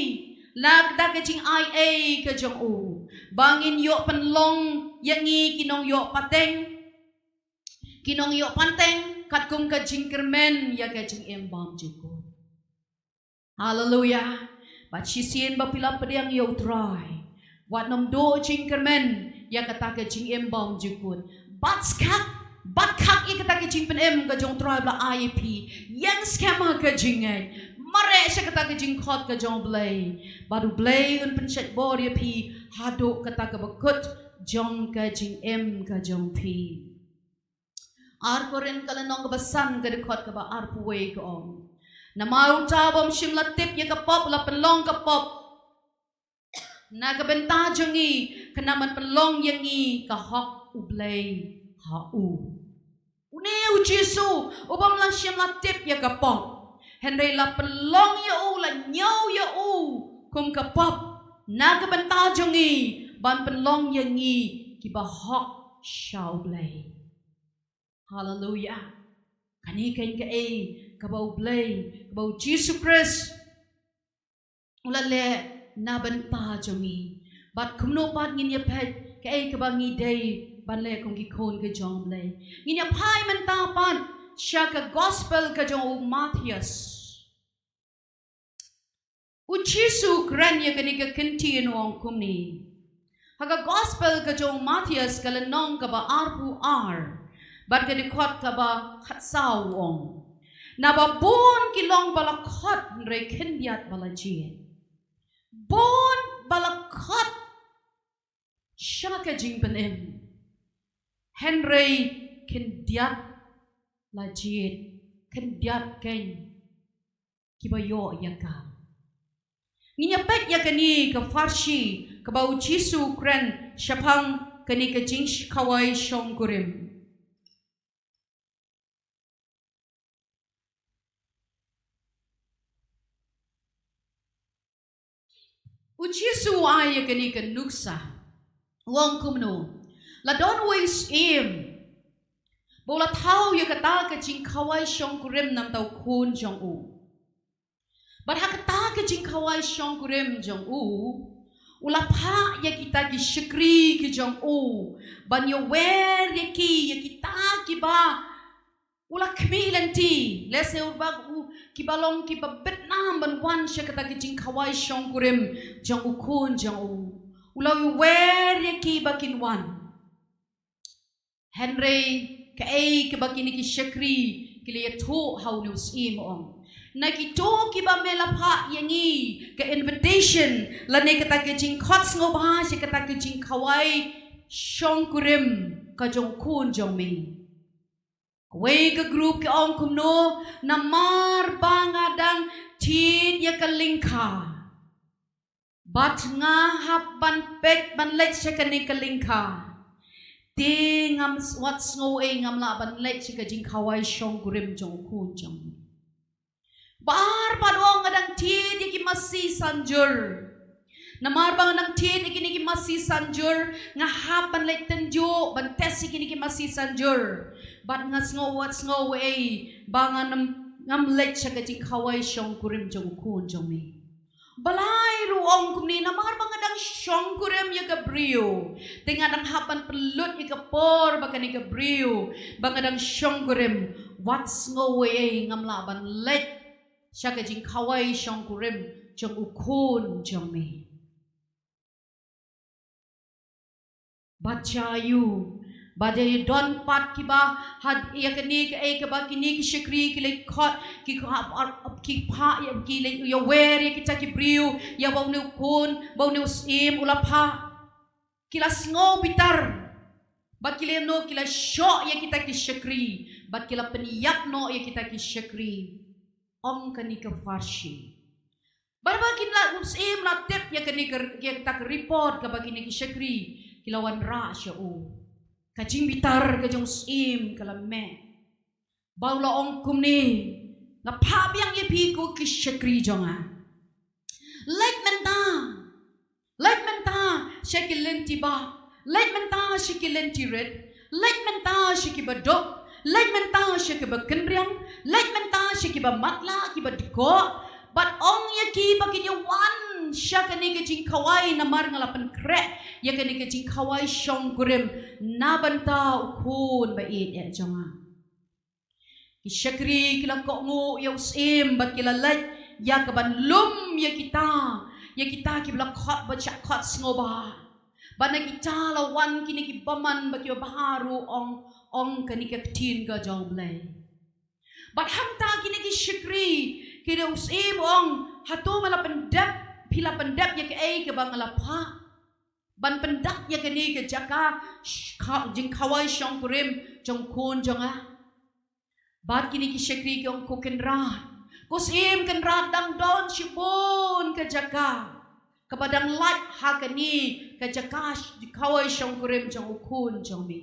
na kata ka jingaiei ka jong u, ba ngin ïoh pynlong ïa ngi ki nongïoh pateng, ki nongïoh pateng katkum ka jingkyrmen ïa ka jingim bymjukut. Haleluya. Bad shisien ba phi la pdiang ïa U Trai, wat nym duh jingkyrmen ïa kata ka jingim bymjukut. Bat skhem, bat khak ïa kata ka jingpynim ka jong U Trai ba la ai ïa phi. Ïeng skhem ha ka jingngeit, mareh sha kata ka jingkhot ka jong U Blei, bad U Blei un pynshait bor ïa phi haduh kata kaba kut jong ka jingim ka jong phi. Ar Korinth ka lynnong kaba san ka dkhot kaba arphew wei ka ong, namar uta u bym shym la tip ïa ka pop la pynlong ka pop na ka bynta jong ngi, khnang ban pynlong ïa ngi ka hok U Blei ha u. Une U Jisu u bym la shym la tip ïa ka pop, hynrei la pynlong ïa u, la ñiew ïa u kum ka pop na ka bynta jong ngi, ban pynlong ïa ngi kiba hok sha U Blei. Haleluya. Kane keiñ kaei kaba U Blei, kaba U Jisu Khrist u la leh na bynta jong ngi. Bad kumno pat ngin ïa peit kaei kaba ngi dei ban leh kum ki khun ki jong U Blei? Ngin ïa phai mynta pat sha ka gospel ka jong u Mathaios. U Jisu u kren ïa kane ka kyntien u ong kumne. Ha ka gospel ka jong u Mathaios ka lynnong kaba arphew ar, bad ka dkhot kaba khatsaw u ong, naba bun ki long ba la khot hynrei khyndiat ba la jied. Bun ba la khot sha ka jingpynim, hynrei khyndiat la jied, khyndiat keiñ kiba ïoh ïa ka. Ngin ïa peit ïa kane ka pharshi kaba U Jisu u kren shaphang kane ka jingkhawai shongkurim. U Jisu u ai ïa kane ka nuksa, u ong kumno. La don uwei u syiem ba u la thaw ïa kata ka jingkhawai shongkurim na uta u khun jong u. Bad ha kata ka jingkhawai shongkurim jong u, u la phah ïa kita ki shakri ki jong u ban ïa wer ïa ki, ïa kita kiba u la khmih lynti, lehse u ba u, kiba long kiba bit nam ban wan sha kata ka jingkhawai shongkurim jong u khun jong u. U la wer ïa ki ba kin wan. Hynrei kaei kaba kine ki shakri ki la ïathuh ha une u syiem, u ong, na kito kiba me la phah ïa ngi ka invitation lane kata ka jingkhot sngewbha sha kata ka jingkhawai shongkurim ka jong u khun jong me. Kawei ka group ki ong kumno, namar ba nga dang thied ïa ka lyngkha, bad nga hap ban peit ban leit sha kane ka lyngkha, te ngam s-, wat sngew ei, ngam lah ban leit sha ka jingkhawai shongkurim jong u khun jong me. Baroh pat u ong nga dang thied ïa ki masi sanjur. Namar ba nga nang thied ïa kine ki masi sanjur, nga hap ban leit tynjuh ban test ïa kine ki masi sanjur. Bad nga sngew wat sngew ei ba nga nam ngam leit sha ka jingkhawai shongkurim jong u khun jong me. Balei ruh ong kumne, namar ba nga dang shongkurim ïa ka briew. Te nga dang hap ban pynlut ïa ka por ba kane ka briew ba nga dang shongkurim. Wat sngew ei, ngam lah ban leit sha ka jingkhawai shongkurim jong u khun jong me. Bad sha ïu, bad ïa don pat kiba, ha ïa kane kaei kaba kine ki shakri ki leit khot, ki khot, ki phah ïa ki leit ïa wer ïa kita ki briew, ïa ba une u khun, ba une u syiem u la phah. Ki la sngew bitar. Bad ki la ïa no, ki la shoh ïa kita ki shakri, bad ki la pynïap noh ïa kita ki shakri. Ong kane ka pharshi. Bad ba kine u syiem la tip ïa kane ka, ïa kata ka report kaba kine ki shakri ki la wanrah sha u, ka jingbitar ka jong u syiem ka la meh. Ba u la ong kumne, nga phah biang ïa phi ko ki shakri jong nga. Leit mynta. Leit mynta sha ki lynti bah. Leit mynta sha ki lynti rit. Leit mynta sha kiba duk. Leit mynta sha kiba kynriang. Leit mynta sha kiba matlah, kiba dkoh. Bad ong ïa ki ba kin ïa wan sha kane ka jingkhawai, namar nga la pynkhreh ïa kane ka jingkhawai shongkurim na bynta u khun ba ïeit jong nga. Ki shakri ki la kohnguh ïa u syiem bad ki la leit ïa ka ban lum ïa kita, ïa kita kiba la khot, ba shah khot sngewbha. Bad na kita la wan kine ki bymman bad kiba bha ruh, ong, ong kane ka ktien ka jong U Blei. Bad hangta kine ki shakri, kine u syiem ong, hato me la pyndep, phi la pyndep ïa kaei kaba nga la phah ban pyndap ïa kane ka jaka sh-, kha-, jingkhawai shongkurim jong u khun jong nga? Bad kine ki shakri ki ong, ko Kynrad, ko Syiem Kynrad, dang don shibun ka jaka kaba dang lait ha kane ka jaka sh-, khawai shongkurim jong u khun jong me.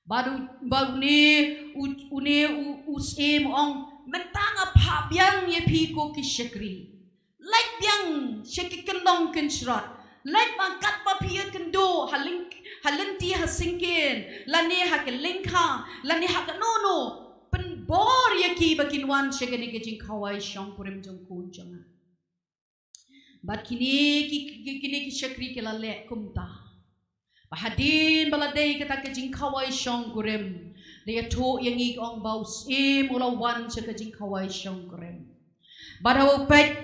Bad u, bad une, u, une u, u syiem u ong, mynta nga phah biang ïa phi ko ki shakri. Leit biang sha ki kynlong kynshrot. Leit ba katba phi ïakynduh, ha lyng-, ha lynti ha syngkien, lane ha ki lyngkha, lane ha kano kano. Pynbor ïa ki ba kin wan sha kane ka jingkhawai shongkurim jong u khun jong nga. Bad kine ki, ki, kine ki shakri ki la leh kumta. Ba hadien ba la dei kata ka jingkhawai shongkurim, la ïathuh ïa ngi, ka ong ba u syiem u la wan sha ka jingkhawai shongkurim. Bad haba u peit,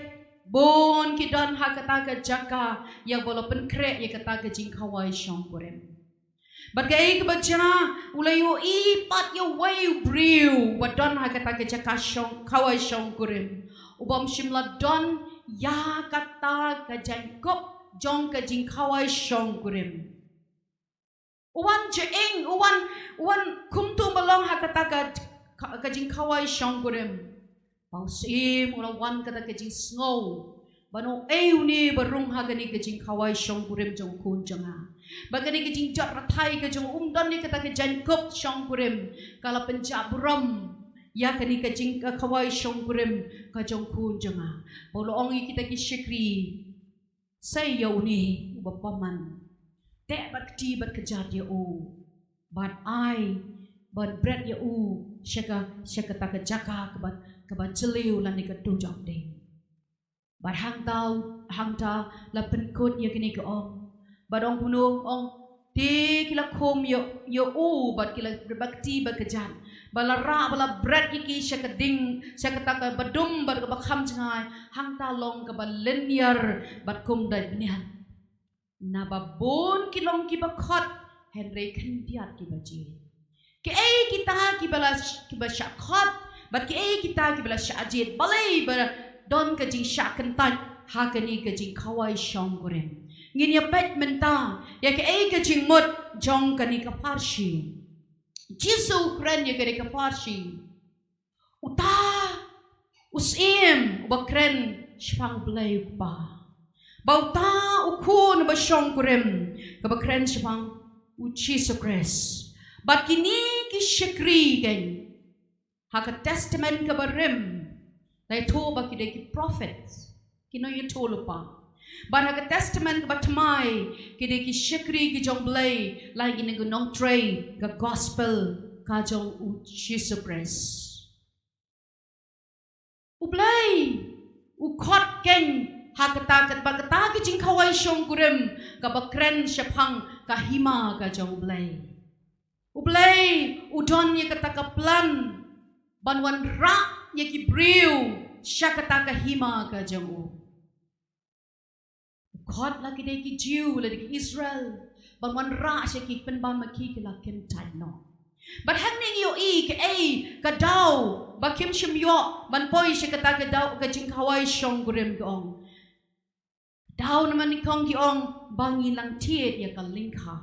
bun ki don ha kata ka jaka ïa ba la pynkhreh ïa kata ka jingkhawai shongkurim. Bad kaei kaba jia, u la ïohi pat ïa uwei u briew ba don ha kata ka jaka shong, khawai shongkurim, u bym shym la don ïa kata ka jaiñkup jong ka jingkhawai shongkurim. U wan jingim, u wan, u wan kumta ba long ha kata ka, ka, ka jingkhawai shongkurim. Ba u syiem u la wan kata ka jingsngew ba uno uei une ba rung ha kane ka jingkhawai shongkurim jong u khun jong nga. Ba kane ka jingjot rathai ka jong u, um don ïa kata ka jaiñkup shongkurim, ka la pynjah burom ïa kane ka jing, ka khawai shongkurim ka jong u khun jong nga. Ba u la ong ïa kita ki shakri, sa ïa une uba bymman, teh bad kti bad kjat ïa u, bad ai, bad bret ïa u sha ka, sha kata ka jaka kaba, kaba jylliew lane ka dujok ding. Bad hangta, hangta la pynkut ïa kine ki ong. Bad ong kumno, ong, te ki la khum ïa, ïa u, bad ki la bret bad kti bad kjat. Ba la rah, ba la bret ïa ki sha ka ding, sha kata kaba dum bad kaba kham jngai, hangta long kaba lynñiar bad kum dait bniat. Naba bun ki long kiba khot, hynrei khyndiat kiba jied. Kiei kita kiba la sh-, kiba shah khot, bad kiei kita kiba la shah jied, balei ba don ka jingshah kyntait ha kane ka jingkhawai shongkurim? Ngin ïa peit mynta ïa kaei ka jingmut jong kane ka pharshi. Jisu u kren ïa kane ka pharshi. Uta u syiem uba kren shaphang U Blei U Kpa. Bad uta u khun uba shongkurim kaba kren shaphang U Jisu Khrist. Bad kine ki shakri, keiñ, ha ka Testament kaba rim, la ïathuh ba ki dei ki prophet, ki nongïathuhlypa. Bad ha ka Testament kaba thymmai, ki dei ki shakri ki jong U Blei, la ki neng nongtrei ka gospel ka jong U Jisu Khrist. U Blei u khot keiñ ha kata, katba kata ka jingkhawai shongkurim kaba kren shaphang ka hima ka jong U Blei. U Blei u don ïa kata ka plan ban wanrah ïa ki briew sha kata ka hima ka jong u. Khot la ki dei ki Jiw, la dei ki Israel, ban wanrah sha ki, pynban ma ki ki la kyntait noh. Bad hangne ngi ïohi kaei ka daw ba kim shym ïoh ban poi sha kata ka daw ka jingkhawai shongkurim, ki ong. Daw namar nyngkong ki ong ba ngi lang thied ïa ka lyngkha.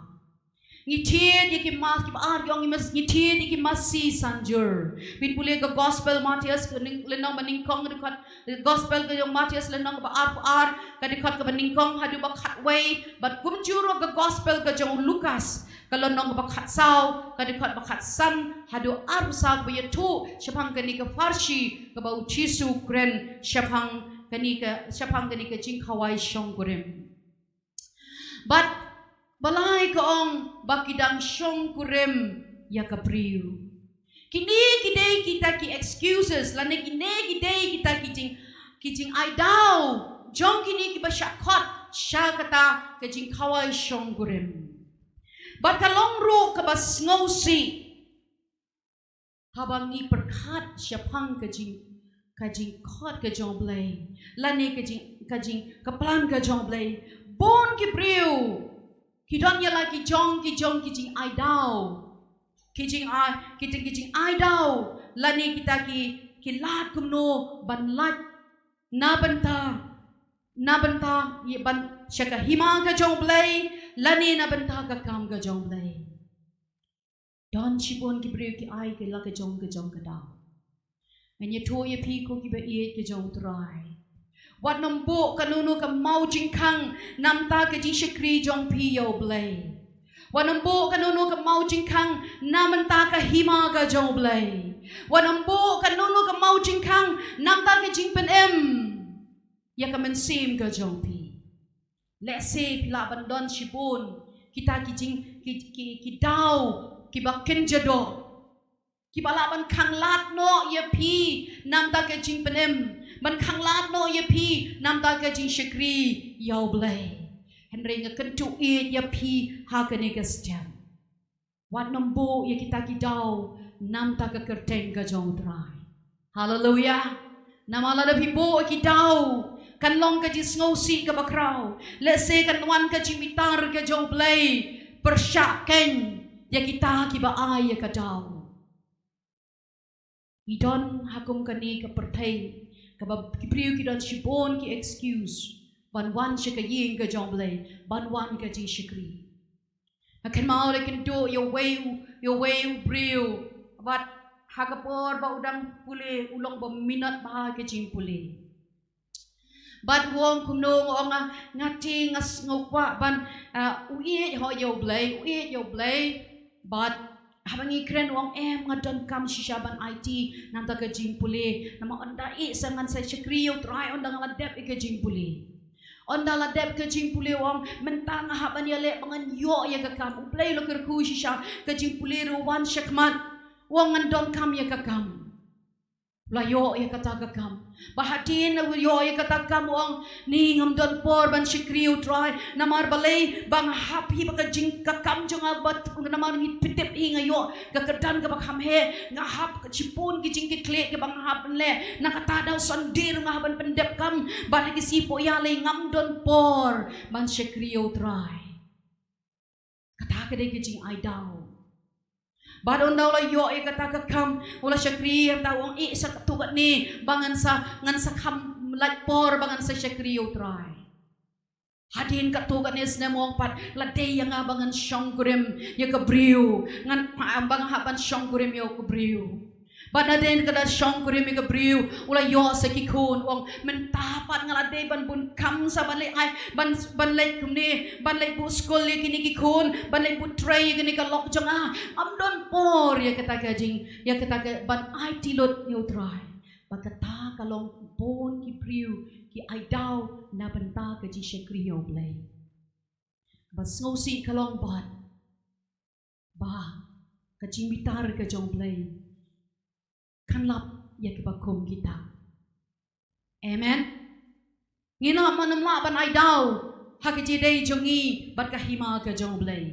Ngi thied ïa ki mas, kiba ar ki ong ngi mas, ngi thied ïa ki masi sanjur. Phin pule ka gospel Mathaios ka ning-, lynnong ba nyngkong, ka dkhot, gospel ka jong Mathaios lynnong ba arphew ar, ka dkhot kaba nyngkong haduh ba khatwei, bad kumjuh ruh ka gospel ka jong Lukas ka lynnong ba khatsaw, ka dkhot ba khatsan haduh arphew saw, kaba ïathuh shaphang kane ka pharshi kaba U Jisu u kren shaphang kane ka, shaphang kane ka jingkhawai shongkurim. Bad balei ka ong ba ki dang shongkurim ïa ka briew? Kine ki dei kita ki excuses, lane kine ki dei kita ki jing, ki jingai daw jong kine kiba shah khot sha kata ka jingkhawai shongkurim. Bad ka long ruh kaba sngewsih haba ngi pyrkhat shaphang ka jing, ka jingkhot ka jong U Blei, lane ka jing, ka jing, ka plan ka jong U Blei. Bun ki briew ki don ïa la ki jong, ki jong ki jingai daw, ki jingai, ki jing, ki jingai daw, lane kita ki, ki lad kumno ban lait na bynta, na bynta ïa ban sha ka hima ka jong U Blei, lane na bynta ka kam ka jong U Blei. Don shibun ki briew ki ai ki la ka jong ka jong ka daw. Ngan ïathuh ïa phi ko kiba ïeit ka jong U Trai. Wat nym buh kano kano ka maw jingkhang namar ka jingshakri jong phi ïa U Blei. Wat nym buh kano kano ka maw jingkhang namar ka hima ka jong U Blei. Wat nym buh kano kano ka maw jingkhang namar ka jingpynim ïa ka mynsiem ka jong phi. Lehse phi lah ban don shibun kita ki jing, ki, ki, ki daw kiba kynja doh, kiba lah ban khanglad noh ïa phi namar ka jingpynim, ban khanglad noh ïa phi namar ka jingshakri ïa U Blei. Hynrei nga kyntu ïa phi ha kane ka step, wat nym buh ïa kita ki daw namar ka kyrteng ka jong U Trai. Haleluya. Namar lada phi buh ïa ki daw, kan long ka jingsngewsih kaba khraw. Lehse kan wan ka jingbitar ka jong U Blei pyrshah keiñ ïa kita kiba ai ïa ka daw. Ngi don ha kum kane ka pyrthei kaba ki briew ki don shibun ki excuse ban wan sha ka ïing ka jong U Blei, ban wan ka jingshakri. Nga kynmaw lei kynduh ïa uwei u, ïa uwei u briew, bad ha ka por ba u dang pule u long ba minot bha ka jingpule. Bad u ong kumno, u ong, ah, nga te nga s-, nga kwah ban, ah, u ïeit ho ïa U Blei, u ïeit ïa U Blei. Bad haba ngi kren u ong, em, nga donkam shisha ban aiti namar ka jingpule. Namar ynda i sa ngan sa shakri ïa U Trai, ynda nga la dep ïa ka jingpule. Ynda la dep ka jingpule u ong, mynta nga hap ban ïaleh ba ngan ïoh ïa ka kam. U Blei u la kyrkhu shisha, ka jingpule ruh wan shakhmat. U ong ngan donkam ïa ka kam. U la ïoh ïa kata ka kam. Ba hadien u ïoh ïa kata ka kam u ong, ni ngam don por ban shakri ïa U Trai. Namar balei? Ba nga hap hi ba ka jing ka kam jong nga ba namar ngi pynthep hi nga ïoh ka kyrdan kaba kham heh, nga hap ka shibun ki jingkitkhlieh kiba nga hap ban leh. Na kata daw Sunday ruh nga hap ban pyndep kam. Bad ha ki sngi poh ïaleh ngam don por ban shakri ïa U Trai. Kata ka dei ka jingai daw. Bad ynda u la ïoh ïa kata ka kam, u la shakri, ynda u ong, i sa katto katne ba ngan sa, ngan sa kham lait por ba ngan sa shakri ïa U Trai. Hadien katto katne snem u ong pat, la dei ïa nga ba ngan shongkurim ïa ka briew, ngan, ah, ba nga hap ban shongkurim ïa ka briew. Bad hadien kata shongkurim ïa ka briew, u la ïoh sa ki khun, u ong, mynta pat nga la dei ban bun kam sa ban leit ai, ban, ban leit kumne, ban leit buh skul ïa kine ki khun, ban leit buh trei ïa kane ka lok jong nga. Ngam don por ïa kata ka jing, ïa kata ka ban aiti lut ïa U Trai. Ba kata ka long bun ki briew ki ai daw na bynta ka jingshakri ïa U Blei. Ba sngewsih ka long bad ba ka jingbitar ka jong U Blei kan lap ïa kiba kum kita. Amen. Ngi lah ban ym lah ban ai daw ha ka jingïadei jong ngi bad ka hima ka jong U Blei.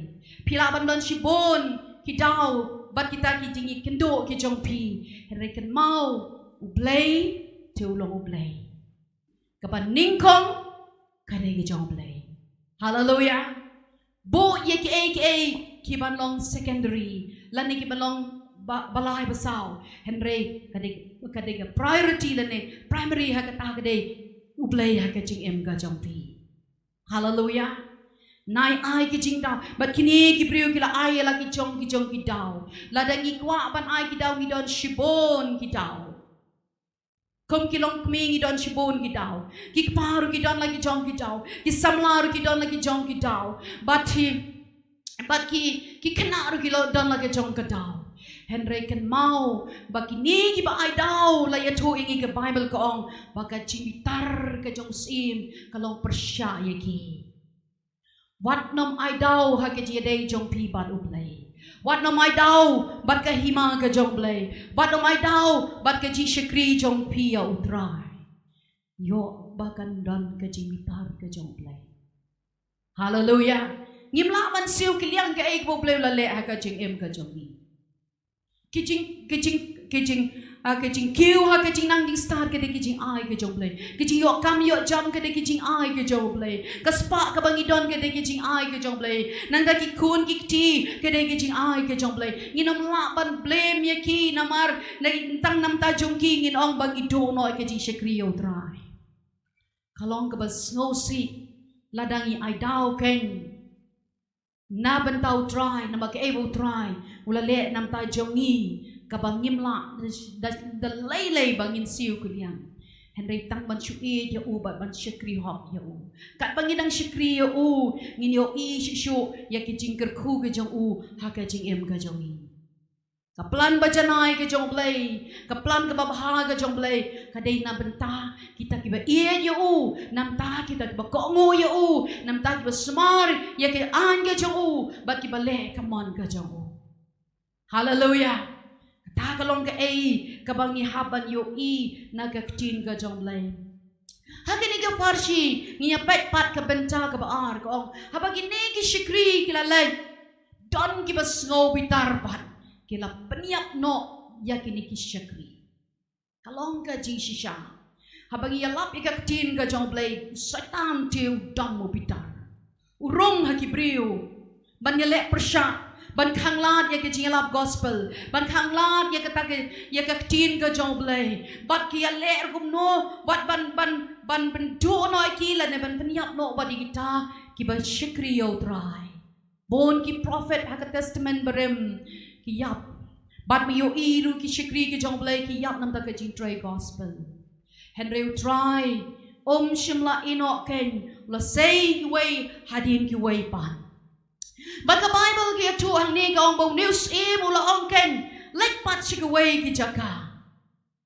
Phi lah ban don shibun ki daw bad kita ki jingïakynduh ki jong phi, hynrei kynmaw, U Blei te u long U Blei. Kaba nyngkong ka dei ka jong U Blei. Haleluya. Buh ïa kiei kiei kiban long secondary lane kiban long ba, ba lai ba saw, hynrei ka dei, ka dei ka priority lane primary ha kata ka dei U Blei ha ka jingim ka jong phi. Haleluya. Nai ai ki jingdaw bad kine ki briew ki la ai ïa la ki jong ki jong ki daw. Lada ngi kwah ban ai ki daw, ngi don shibun ki daw. Kum ki longkmie ngi don shibun ki daw. Ki kpa ruh ki don la ki jong ki daw. Ki samla ruh ki don la ki jong ki daw. Bad ki, bad ki, ki khynnah ruh ki don la ki jong ki daw. Hynrei kynmaw ba kine kiba ai daw, la ïathuh ïa ngi, ka Baibl ka ong ba ka jingbitar ka jong u Syiem ka long pyrshah ïa ki. Wat nym ai daw ha ka jingïadei jong phi bad U Blei. Wat nym ai daw bad ka hima ka jong U Blei. Wat nym ai daw bad ka jingshakri jong phi ïa U Trai. Ïoh ba kan don ka jingbitar ka jong U Blei. Haleluya. Ngim lah ban siew kylliang kaei kaba U Blei u la leh ha ka jingim ka jong ngi. Ki jing, ki jing, ki jing, ah, ki jingkiew ha ka jingnang jingstad ka dei ki jingai ka jong U Blei. Ki jingïoh kam ïoh jam ka dei ki jingai ka jong U Blei. Ka spah kaba ngi don ka dei ki jingai ka jong U Blei. Nangta ki khun ki kti ka dei ki jingai ka jong U Blei. Ngin ym lah ban blame ïa ki namar na tang namta jong ki ngin ong ba ngi duh noh ïa ka jingshakri ïa U Trai. Ka long kaba sngewsih lada ngi ai daw kein na bynta U Trai, namar kaei ba U Trai u la leh na bynta jong ngi, kaba ngim lah da, da, da lei lei ba ngin siew kylliang. Hynrei tang ban shu ïeit ïa u bad ban shakri hok ïa u. Katba ngi dang shakri ïa u, ngin ïohi shuh shuh ïa ki jingkyrkhu ka jong u ha ka jingim ka jong ngi. Ka plan ba janai ka jong U Blei, ka plan kaba bha ka jong U Blei ka dei na bynta kita kiba ïeit ïa u, na bynta kita kiba kohnguh ïa u, na bynta kiba sumar ïa ka aiñ ka jong u bad kiba leh ka mon ka jong u. Haleluya. Kata ka long kaei kaba ngi hap ban ïohi na ka ktien ka jong U Blei. Ha kane ka pharshi ngi ïa peit pat ka bynta kaba ar, ka ong, haba kine ki shakri ki la leit, don kiba sngew bitar bad ki la pynïap noh ïa kine ki shakri. Ka long ka jingshisha. Haba ngi ïalap ïa ka ktien ka jong U Blei, u Soitan te u dom, u bitar, u rung ha ki briew ban ïaleh pyrshah, ban khanglad ïa ka jingïalap gospel, ban khanglad ïa kata ka, ïa ka ktien ka jong U Blei. Bad ki ïaleh ruh kumno, bad ban, ban, ban pynduh noh ïa ki lane ban pynïap noh bad ïa kita kiba shakri ïa U Trai. Bun ki prophet ha ka Testament Barim ki ïap. Bad me ïohi ruh ki shakri ki jong U Blei ki ïap namar ka jingtrei gospel. Hynrei U Trai um shym la ïehnoh kein, u la sei kiwei hadien kiwei pat. Bad ka Baibl ka ïathuh hangne, ka ong ba une u Syiem u la ong kein, leit pat sha kiwei ki jaka.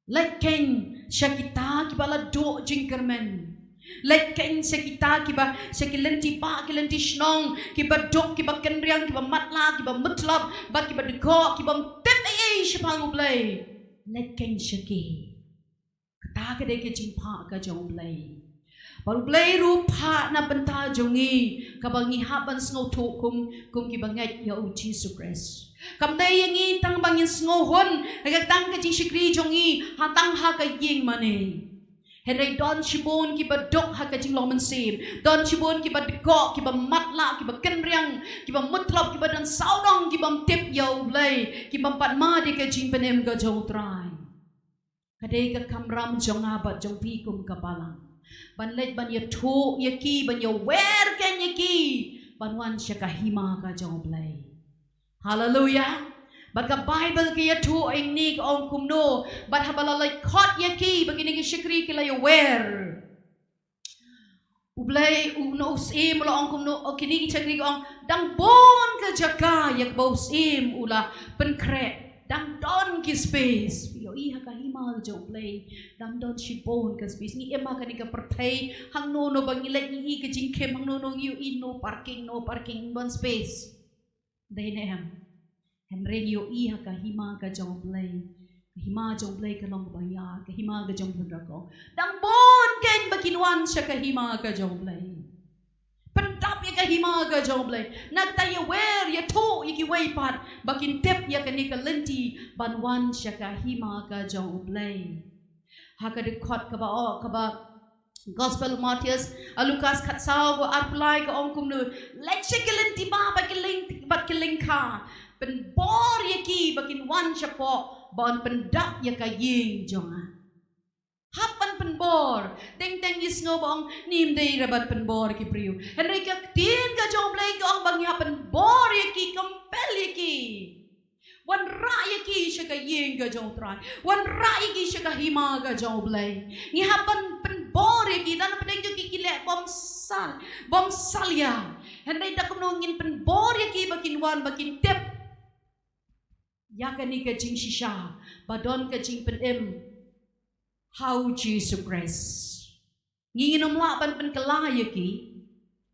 Leit kein sha kita kiba la duh jingkyrmen. Leit kein sha kita kiba, sha ki lynti bah, ki lynti shnong, kiba duk, kiba kynriang, kiba matlah, kiba mutlop, bad kiba dkoh, kiba ym tip ei ei shaphang U Blei. Leit kein sha ki. Kata ka dei ka jingphah ka jong U Blei. Bad U Blei ruh u phah na bynta jong ngi, kaba ngi hap ban sngewthuh kum, kum kiba ngeit ïa U Jisu Khrist. Kam dei ïa ngi tang ba ngin sngewhun ïa ka tang ka jingshakri jong ngi ha tang ha ka ïing mane. Hynrei don shibun kiba duk ha ka jinglong mynsiem, don shibun kiba dkoh, kiba matlah, kiba kynriang, kiba mutlop, kiba don sawdong, kiba ym tip ïa U Blei, kiba ym pat mad ïa ka jingpynim ka jong U Trai. Ka dei ka kamram jong nga bad jong phi kum ka balang ban leit ban ïathuh ïa ki, ban ïawer kein ïa ki ban wan sha ka hima ka jong U Blei. Haleluya. Bad ka Baibl ka ïathuh hangne, ka ong kumno, bad haba la leit khot ïa ki, ba kine ki shakri ki la ïawer, U Blei, u, no, u Syiem u la ong kumno, o, kine ki shakri ki ong, dang bun ka jaka ïa kaba u Syiem u la pynkhreh, Dang don ki space. Ïohi ha ka hima jong U Blei. Dang don shibun ka space. Ngi im ha kane ka pyrthei. Hangno no ba ngi leit ngi ïohi ka jingkhim, hangno no ngi ïohi no parking, no parking, don space. Dei ne em? Hynrei ngi ïohi ha ka hima ka jong U Blei. Ka hima jong U Blei ka long kaba ïar, ka hima ka jong U Blei ka long. Dang bun kein ba kin wan sha ka hima ka jong U Blei. Pyndap ïa ka hima ka jong U Blei. Na kata ïawer ïathuh ïa kiwei pat ba kin tip ïa kane ka lynti ban wan sha ka hima ka jong U Blei. Ha ka dkhot kaba, oh, kaba Gospel Matthias, a Lukas khatsaw, ka arphew lai ka ong kumne, leit sha ki lynti bah bad ki lyng, bad ki lyngkha. Pynbor ïa ki ba kin wan shapoh ban pyndap ïa ka ïing jong nga. Hap ban pynbor. Teng teng ngi sngew ba ong, ym dei re ban pynbor ki briew. Hynrei ka ktien ka jong U Blei ka ong ba ngi hap pynbor ïa ki, compel ïa ki. Wanrah ïa ki sha ka ïing ka jong U Trai. Wanrah ïa ki sha ka hima ka jong U Blei. Ngi hap ban pynbor ïa ki, lada pdeng jong ki ki leh bymsal, bymsalia. Hynrei da kumno ngin pynbor ïa ki ba kin wan, ba kin tip ïa kane ka jingshisha ba don ka jingpynim ha U Jisu Khrist. Ngi ngin ym lah ban pynkylla ïa ki.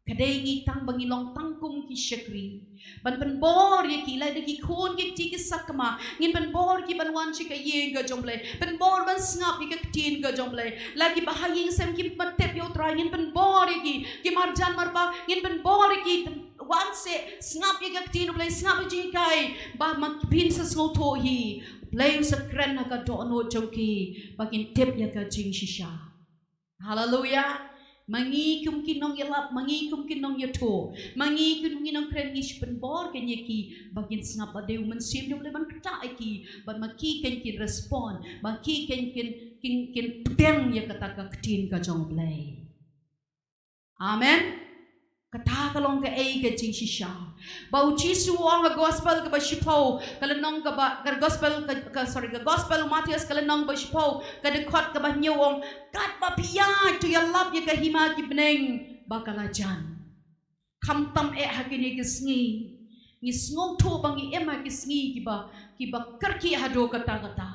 Ka dei ngi tang ba ngi long tang kum ki shakri ban pynbor ïa ki, lada ki khun ki kti ki sakma, ngin pynbor ki ban wan sha ka ïing ka jong U Blei, pynbor ban sngap ïa ka ktien ka jong U Blei. La ki ba ha ïing sem kim pat tip ïa U Trai, ngin pynbor ïa ki. Ki marjan marpa, ngin pynbor ïa ki. Wan seh, sngap ïa ka ktien U Blei, sngap ïa ka jinghikai, ba ma phin sa sngewthuh hi, U Blei u sa kren ha ka dohnud jong ki ba kin tip ïa ka jingshisha. Haleluya. Ma ngi kum ki nongïalap, ma ngi kum ki nongïathuh, ma ngi kum ki nongkren, ngi shu pynbor kein ïa ki ba kin sngap, ba dei U Mynsiem jong U Blei ban ktah ïa ki, ba ma ki kein kin respond, ba ki kein kin, kin, kin pdiang ïa kata ka ktien ka jong U Blei. Amen. Kata ka long kaei ka jingshisha ba U Jisu u ong ha Gospel kaba shiphew, ka lynnong kaba, ka Gospel ka, ka, sorry, ka Gospel u Mathaios ka lynnong kaba shiphew, ka dkhot kaba hynñiew, u ong, katba phi ïaid to ïalap ïa ka hima ki bneng ba ka la jan. Khamtam eh ha kine ki sngi ngi sngewthuh ba ngi im ha ki sngi kiba, kiba kyrkieh haduh katta katta.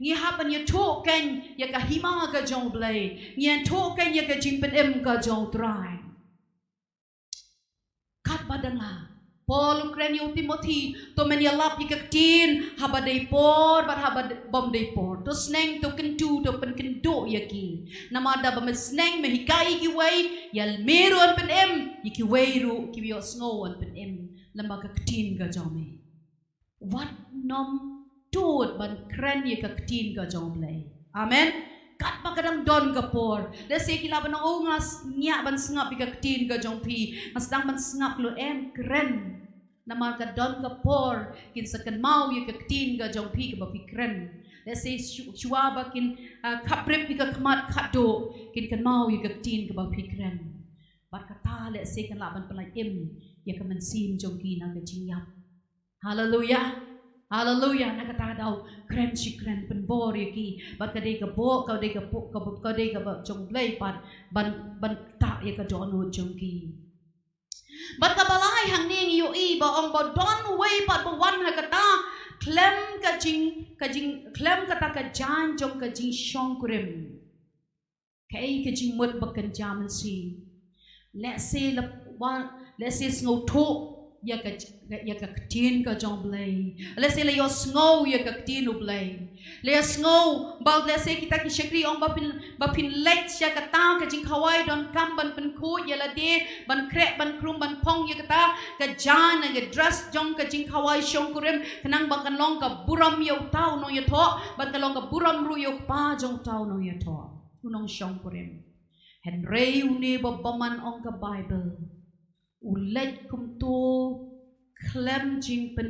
Ngi hap ban ïathuh kein ïa ka hima ka jong U Blei, ngi ïathuh kein ïa ka jingpynim ka jong U Trai. Katba dang la, Paul u kren ïa u Timothi, to men ïalap ïa ka ktien haba dei por bad haba bym dei por, to sneng, to kyntu, to pynkynduh ïa ki. Namar da ba me sneng, me hikai ïa kiwei, ïa me ruh yn pynim, ïa kiwei ruh kiba ïohsngew yn pynim lyngba ka ktien ka jong me. Wat nym tud ban kren ïa ka ktien ka jong U Blei. Amen. Katba ka dang don ka por, lehse ki lah ban ong, oh, nga s-, ngiah ban sngap ïa ka ktien ka jong phi, nga sdang ban sngap. Lo em, kren. Namar ka don ka por kin sa kynmaw ïa ka ktien ka jong phi kaba phi kren. Lehse shu-, shuwa ba kin, ah, khapbrip ïa ka khmat khadduh, kin kynmaw ïa ka ktien kaba phi kren. Bad kata lehse kan lah ban pynlait im ïa ka mynsiem jong ki na ka jingïap. Haleluya. Haleluya. Na kata daw kren shi kren, pynbor ïa ki. Bad ka dei ka bor, ka dei ka bor, ka bor, ka dei kaba jong U Blei pat ban, ban ktah ïa ka dohnud jong ki. Bad kaba lai hangne ngi ïohi ba ong ba don uwei pat ba wan ha kata khlem ka jing, ka jing, khlem kata ka jaiñ jong ka jingshongkurim. Kaei ka jingmut ba kan jia mynsiem? Lehse la wan, lehse sngewthuh ïa ka, ïa ka ktien ka jong U Blei. Lehse la ïohsngew ïa ka ktien U Blei. La ïohsngew ba lehse kita ki shakri, ong ba phin, ba phin leit sha kata ka jingkhawai, donkam ban pynkhuid ïa lade, ban khreh, ban khrum, ban phong ïa kata ka jaiñ, ka dress jong ka jingkhawai shongkurim, khnang ba kan long ka burom ïa uta u nongïathoh, bad kan long ka burom ruh ïa u kpa jong uta u nongïathoh, u nongshongkurim. Hynrei une u bymman, ong ka Baibl, u leit kumto khlem jingpyn,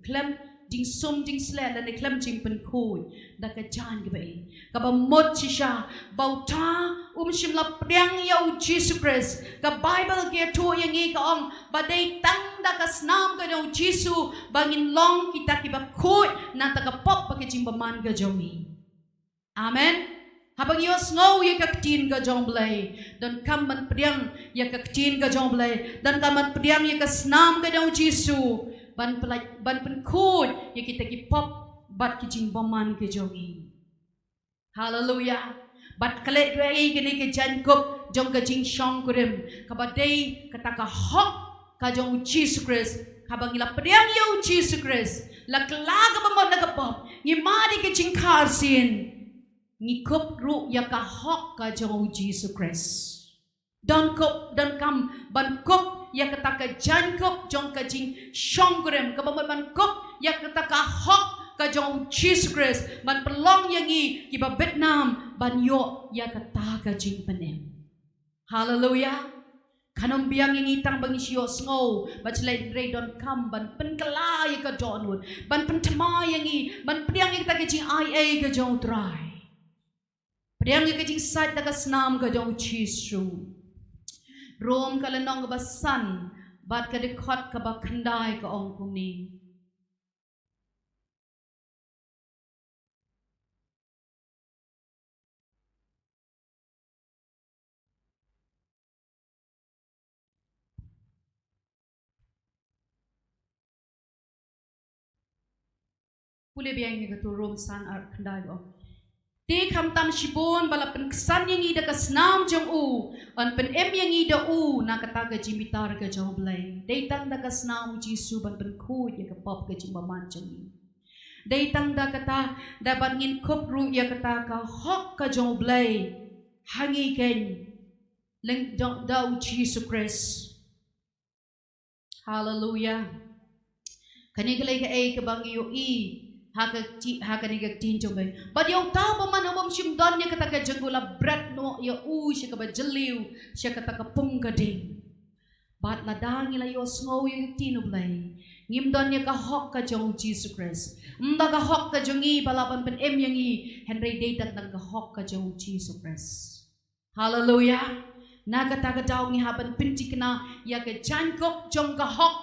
khlem jingsum jingsleh lane khlem jingpynkhuid da ka jaiñ kaba ïeit. Kaba mut shisha ba uta um shym la pdiang ïa U Jisu Khrist. Ka Baibl ka ïathuh ïa ngi, ka ong ba dei tang da ka snam ka jong U Jisu ba ngin long kita kiba khuid na kata ka pop bad ka jingbymman ka jong ngi. Amen. Haba ngi ïohsngew ïa ka ktien ka jong U Blei, donkam ban pdiang ïa ka ktien ka jong U Blei, donkam ban pdiang ïa ka snam ka jong U Jisu ban pynlait, ban pynkhuid ïa kita ki pop bad ki jingbymman ki jong ngi. Haleluya. Bad khlem khlem ïa kane ka jaiñkup jong ka jingshongkurim, kaba dei kata ka hok ka jong u Jisu Khrist. Haba ngi la pdiang ïa u Jisu Khrist, la kylla kaba mut na ka pop, ngi mad ïa ka jingkha arsien, ngi kup ruh ïa ka hok ka jong u Jisu Khrist. Donkam, donkam ban kup ïa kata ka jaiñkup jong ka jingshongkurim, kaba mut ban kup ïa kata ka hok ka jong u Jisu Khrist, ban pynlong ïa ngi kiba bit nam ban ïoh ïa kata ka jingpynim. Haleluya. Kan ym biang ïa ngi tang ba ngi shu ïohsngew, bad shu leit, hynrei donkam ban pynkylla ïa ka dohnud, ban pynthikna ïa ngi, ban pdiang ïa kata ka jingaiei ka jong u Trai. Pdiang ïa ka jingsait da ka snam ka jong u Jisu. Rom ka lynnong kaba san, bad ka dkhot kaba khyndai ka ong kumne. Pule biang ïa kato Rom san, ar khyndai, ong: Te khamtam shibun ba la pynksan ïa ngi da ka snam jong u, yn pynim ïa ngi da u na kata ka jingbitar ka jong u Blei. Dei tang da ka snam u Jisu ban pynkhuid ïa ka pop ka jingbymman jong ngi. Dei tang da kata, da ban ngin kup ruh ïa kata ka hok ka jong u Blei ha ngi keiñ, leng da, da u Jisu Khrist. Haleluya. Kane ka lei kaei kaba ngi ïohi ha ka ti-, ha kane ka ktien jong u Blei. Bad ïa uta u bymman u bym shym don ïa kata ka jingkhuslai, la bret noh ïa u sha kaba jylliew, sha kata ka pung ka ding. Bad lada ngi la ïohsngew ïa ka ktien u Blei, ngim don ïa ka hok ka jong u Jisu Khrist. Ym da ka hok ka jong ngi ba lah ban pynim ïa ngi, hynrei dei tang da ka hok ka jong u Jisu Khrist. Haleluya. Na kata ka daw ngi hap ban pynthikna ïa ka jaiñkup jong ka hok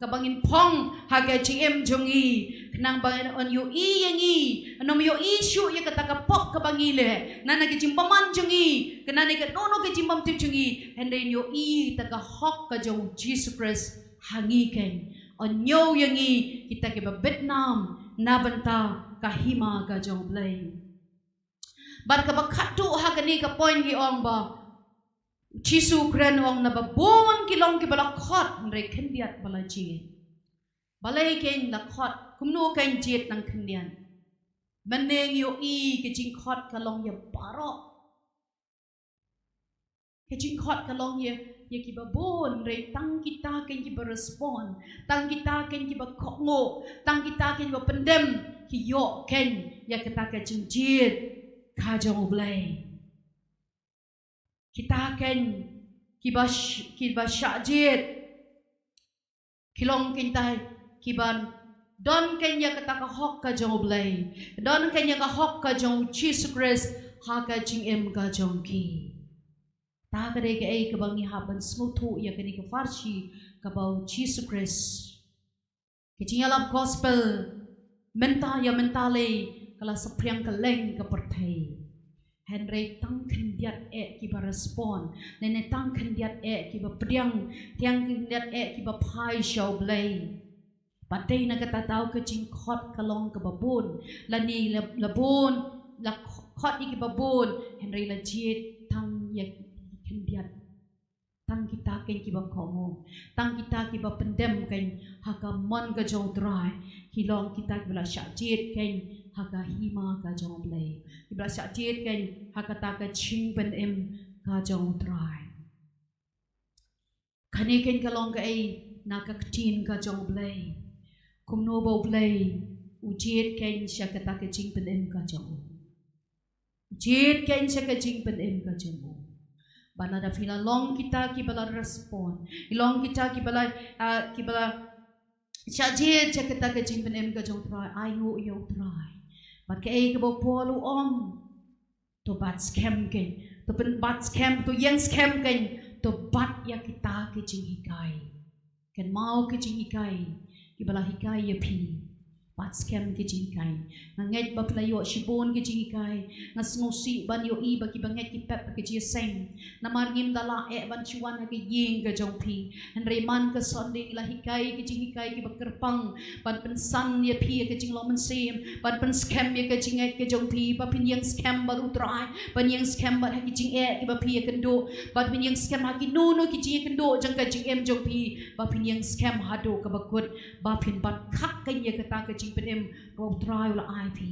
kaba ngin phong ha ka jingim jong ngi, khnang ba yn ïohi ïa ngi, yn ym ïohi shuh ïa kata ka pop kaba ngi leh na, na ka jingbymman jong ngi, khnang na kano kano ka jingbymtip jong ngi, hynrei yn ïohi ïa kata ka hok ka jong u Jisu Khrist ha ngi keiñ. Yn ñiew ïa ngi kita kiba bit nam na bynta ka hima ka jong u Blei. Bad kaba khatduh ha kane ka point ki ong ba u Jisu u kren, ong: Naba bun ki long kiba la khot, hynrei khyndiat ba la jied. Balei keiñ la khot, kumno keiñ jied nang khyndiat? Mynne ngi ïohi ka jingkhot ka long ïa baroh. Ka jingkhot ka long ïa, ïa kiba bun, hynrei tang kita keiñ kiba respond, tang kita keiñ kiba kohnguh, tang kita keiñ ba pyndem, ki ïoh keiñ ïa kata ka jingjied ka jong u Blei. Kita keiñ kiba sh-, kiba shah jied, ki long keiñ kita kiban don keiñ ïa kata ka hok ka jong u Blei, don keiñ ïa ka hok ka jong u Jisu Khrist ha ka jingim ka jong ki. Kata ka dei kaei kaba ngi hap ban sngewthuh ïa kane ka pharshi kaba u Jisu Khrist. Ka jingïalap gospel mynta, ïa mynta lei ka la saphriang kylleng ka pyrthei. Hynrei tang khyndiat eh kiba respond, ne, ne tang khyndiat eh kiba pdiang, tang khyndiat eh kiba phai sha u Blei. Bad dei na kata daw ka jingkhot ka long kaba bun, lane la, la bun, la khot ïa kiba bun, hynrei la jied tang ïa ki khyndiat. Tang kita keiñ kiba kohnguh, tang kita kiba pyndem keiñ ha ka mon ka jong u Trai, ki long kita kiba la shah jied keiñ ha ka hima ka jong u Blei, kiba la shah jied keiñ ha kata ka jingpynim ka jong u Trai. Kane keiñ ka long kaei na ka ktien ka jong u Blei, kumno ba u Blei u jied keiñ sha kata ka jingpynim ka jong u. Jied keiñ sha ka jingpynim ka jong u. Bad lada phi la long kita kiba la respond, phi long kita kiba la, ah, kiba la shah jied sha kata ka jingpynim ka jong u Trai, ainguh ïa u Trai. Bad kaei kaba u Paul u ong, to bat skhem keiñ, to pyn-, bat skhem, to ïeng skhem keiñ, to bat ïa kita ki jinghikai. Kynmaw ki jinghikai kiba la hikai ïa phi. Pat skhem ki jinghikai. Nga ngeit ba phi la ïoh shibun ki jinghikai. Nga sngewsih ban ïohi ba kiba ngeit ki pep ha ka jingïaseng. Namar ngim da lah eh ban shu wan ha ka ïing ka jong phi. Hynrei man ka Sunday ngi la hikai ki jinghikai kiba kyrpang ban pynsan ïa phi ïa ka jinglong mynsiem, ban pynskhem ïa ka jingngeit ka jong phi, ba phin ïeng skhem bad U Trai, ban ïeng skhem bad ha ki jingeh kiba phi ïakynduh, ba phin ïeng skhem ha kino kino ki jingïakynduh jong ka jingim jong phi, ba phin ïeng skhem haduh kaba kut, ba phin bat khap kane ïa kata ka jingpynim kaba U Trai u la ai phi.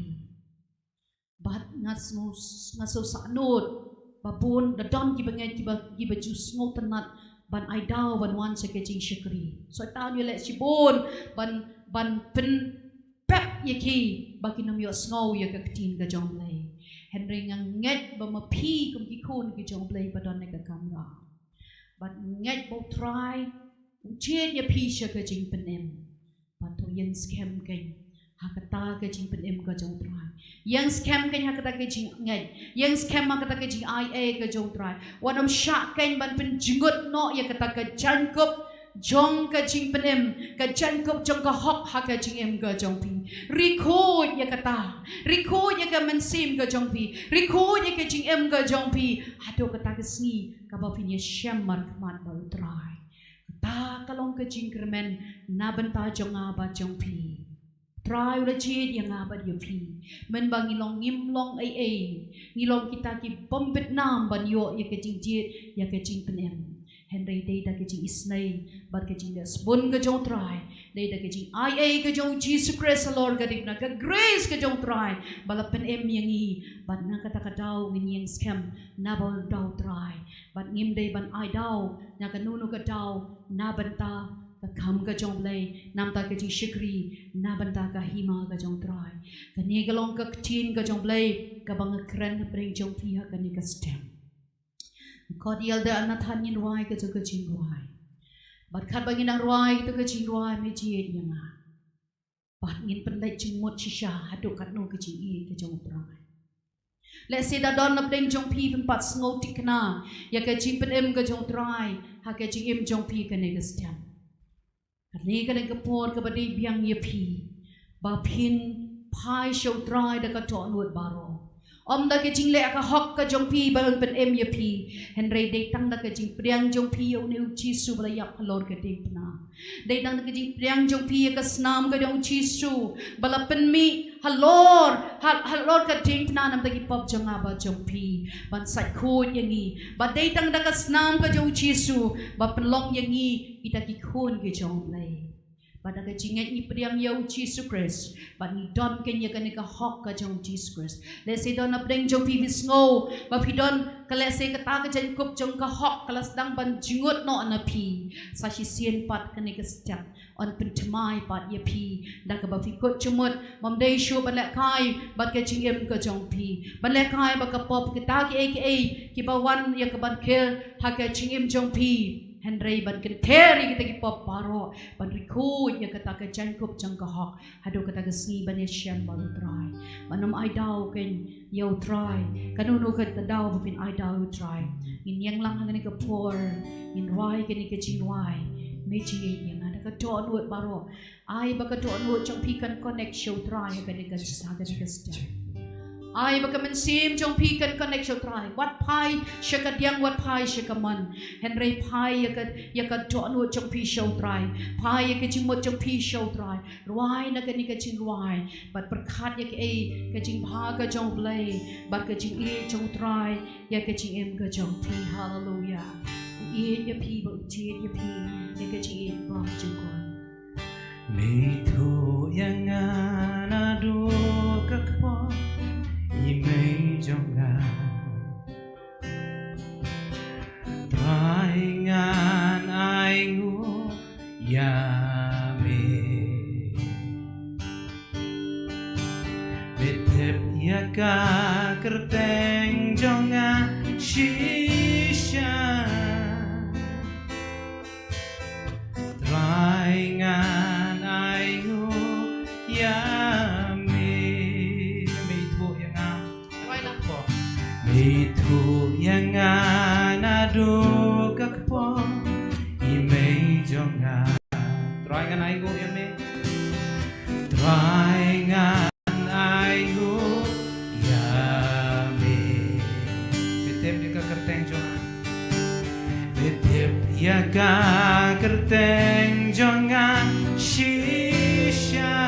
Bad nga sngew, nga sngew sahnut ba bun da don kiba ngeit kiba, kiba ju sngewtynnat ban ai daw ban wan sha ka jingshakri. Soitan u leh shibun ban, ban pynpep ïa ki ba kin ym ïohsngew ïa ka ktien ka jong U Blei. Hynrei nga ngeit ba ma phi kum ki khun ki jong U Blei ba don ha ka kamra, bad ngeit ba U Trai u jied ïa phi sha ka jingpynim. Bad to ïeng skhem kein ha kata ka jingpynim ka jong U Trai. Ïeng skhem kein ha kata ka jingngeit. Ïeng skhem ha kata ka jingai ei ka jong U Trai. Wat ym shah kein ban pynjngut noh ïa kata ka jaiñkup jong ka jingpynim, ka jaiñkup jong ka hok ha ka jingim ka jong phi. Ri khuid ïa kata. Ri khuid ïa ka mynsiem ka jong phi. Ri khuid ïa ka jingim ka jong phi. Haduh kata ka sngi kaba phin ïashem markhmat bad U Trai. Kata ka long ka jingkyrmen na bynta jong nga bad jong phi. Trai u la jied ïa nga bad ïa phi. Mynba ngi long ngim long ei ei, ngi long kita ki bym bit nam ban ïoh ïa ka jingjied, ïa ka jingpynim. Hynrei dei da ka jingisynei bad ka jingleh sbun ka jong U Trai, dei da ka jingai ei ka jong U Jisu Khrist halor ka diengphna, ka grace ka jong U Trai ba la pynim ïa ngi, bad na kata ka daw ngin ïeng skhem na bynta U Trai. Bad ngim dei ban ai daw na kano kano ka daw na bynta ka kam ka jong U Blei, na bynta ka jingshakri, na bynta ka hima ka jong U Trai. Kane ka long ka ktien ka jong U Blei kaba nga kren hapdeng jong phi ha kane ka step. Khot ïa Elder Nathan ngin rwai kato ka jingrwai. Bad katba ngin nang rwai kato ka jingrwai, me jied ïa nga. Bad ngin pynleit jingmut shisha haduh katno ka jingïeit ka jong U Trai. Lehse da don hapdeng jong phi phin pat sngew thikna ïa ka jingpynim ka jong U Trai ha ka jingim jong phi kane ka step. Kane ka dei ka por kaba dei biang ïa phi ba phin phai sha U Trai da ka dohnud baroh. Ym da ka jingleh ka hok ka jong phi ba un pynim ïa phi, hynrei dei tang da ka jingpdiang jong phi ïa une U Jisu ba la ïap halor ka diengphna. Dei tang da ka jingpdiang jong phi ïa ka snam ka jong U Jisu ba la pynmih halor, ha-, halor ka diengphna na bynta ki pop jong nga bad jong phi, ban sait khuid ïa ngi. Bad dei tang da ka snam ka jong U Jisu ba pynlong ïa ngi kita ki khun ki jong U Blei. Bad da ka jingngeit ngi pdiang ïa U Jisu Khrist, bad ngi don kein ïa kane ka hok ka jong U Jisu Khrist. Lehse don hapdeng jong phi phi sngew ba phi don ka, lehse kata ka jaiñkup jong ka hok ka la sdang ban jngut noh na phi. Sa shisien pat kane ka step yn pynthymmai pat ïa phi da kaba phi kut jingmut, ym dei shuh ban lehkai bad ka jingim ka jong phi, ban lehkai bad ka pop, kita kiei kiei kiba wan ïa ka ban khel ha ka jingim jong phi. Hynrei ban kynther ïa kita ki pop baroh, ban ri khuid ïa kata ka jaiñkup jong ka hok haduh kata ka sngi ban ïashem bad U Trai. Ban ym ai daw kein ïa U Trai. Kano kano ka daw ba phin ai daw ïa U Trai. Ngin ïeng lang ha kane ka por, ngin rwai kane ka jingrwai. Me jied ïa nga da ka dohnud baroh. Ai ba ka dohnud jong phi kan connect sha U Trai ha kane ka, ha kane ka step. Ai ba ka mynsiem jong phi kan connect sha U Trai. Wat phai sha ka diang, wat phai sha ka mon. Hynrei phai ïa ka, ïa ka dohnud jong phi sha U Trai. Phai ïa ka jingmut jong phi sha U Trai. Rwai na kane ka jingrwai. Bad pyrkhat ïa kaei ka jingbha ka jong U Blei bad ka jingïeit jong U Trai ïa ka jingim ka jong phi. Haleluia. U ïeit ïa phi bad u jied ïa phi ïa ka jingïeit ba jong u. Me ïathuh ïa nga naduh ka kpoh, i mei jong nga. Trai ngan ainguh ïa me. Me tip ïa ka kyrteng jong nga shisha. Trai ngan ainguh ïa me. Me ïathuh ïa nga. Trai lang ko. Me ïathuh ïa nga naduh ka kpoh, i mei jong nga. Trai ngan ainguh ïa me. Trai kyrteng jong nga shisha.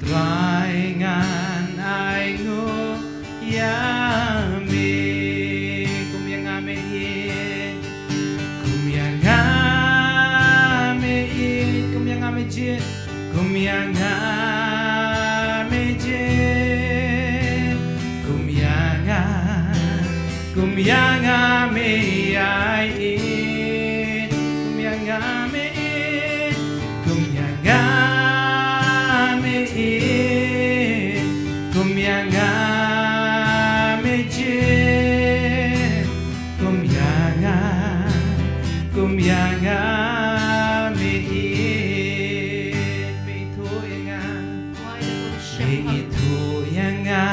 Trai ngan ainguh ïa me. Kum ïa nga me ïeit. Kum ïa nga me ïeit. Kum ïa nga me jied. Kum ïa nga me jied. Kum ïa nga. Kum ïa nga me ïeit. Kum ïa nga me ïeit. Kum ïa nga me ïeit. Kum ïa nga me jied. Kum ïa nga. Kum ïa nga me ïeit. Me ithuh ïa nga. Me ithuh ïa nga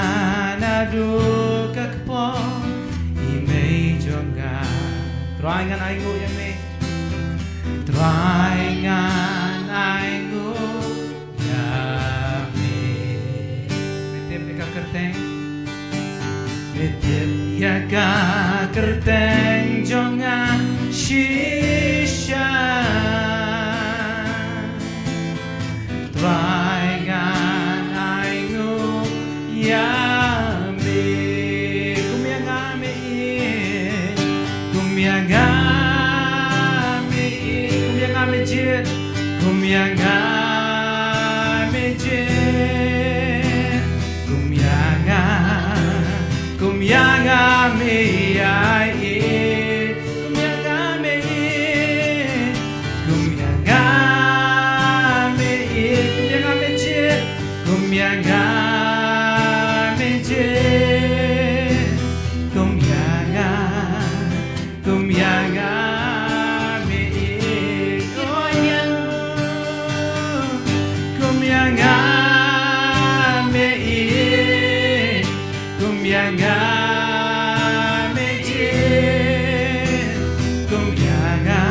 naduh ka kpoh i mei jong nga. Trai ngan ainguh ïa me. Trai ngan ainguh ïa me. Me tip ïa ka kyrteng. Me tip ïa ka kyrteng jong nga shisha. Trai ngan ainguh ïa me. Kum ïa nga me ïeit. Kum ïa nga me ïeit. Kum ïa nga me jied. Kum ïa nga me jied. Kum ïa nga. Kum ïa nga me ïeit. Kum ïa nga me ïeit. Kum ïa nga me ïeit. Kum ïa nga me jied. Kum ïa nga me jied. Kum ïa nga. Kum ïa nga me ïeit. Kum ïa nga me ïeit. Kum ïa nga me ïeit. Kum ïa nga.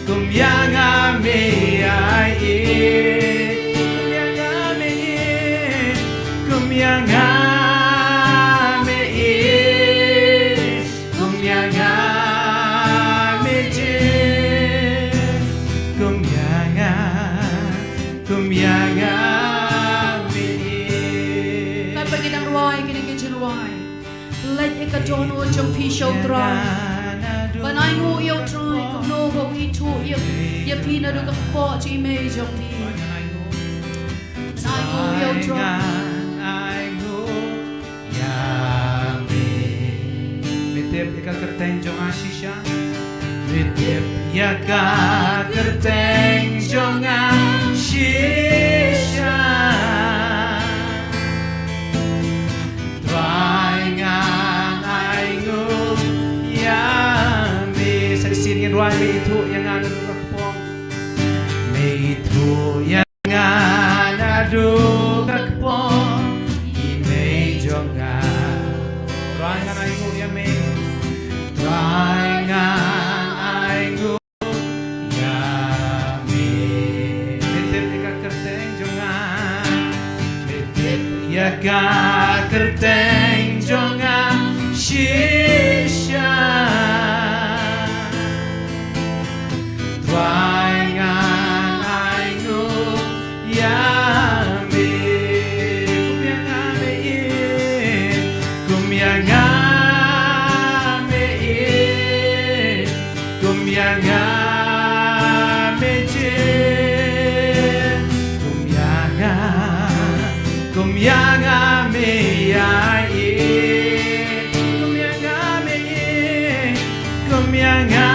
Kum ïa nga me ïeit. Kum ïa nga me ïeit. Kum ïa nga me ïeit. Kum ïa nga me ïeit. Kum ïa nga. Kum ïa nga me ïeit. Kat ba ngi dang rwai kine ki jingrwai. Leit ïa ka dohnud jong phi sha U Trai. Ban ainguh ïa U Trai kumno ba u ithuh ïa, ïa phi naduh ka kpoh jong i mei jong phi. Ban ainguh ïa U Trai. Ïa me. Me tip ïa ka kyrteng jong nga shisha. Me tip ïa ka kyrteng jong nga shisha. Trai ngan ainguh ïa me. Sa shisien ngin rwai, me ithuh ïa nga naduh ka kpoh. Me ithuh ïa nga naduh ka kpoh i mei jong nga. Trai ngan ainguh ïa me. Trai ngan ainguh ïa me. Me tip ïa ka kyrteng jong nga. Me tip ïa ka kyrteng jong nga shisha. Trai ngan ainguh ïa me. Kum ïa nga me ïeit. Kum ïa nga me ïeit. Kum ïa nga me ïeit. Kum ïa nga. Kum ïa nga me ïeit. Kum ïa nga me ïeit. Kum ïa nga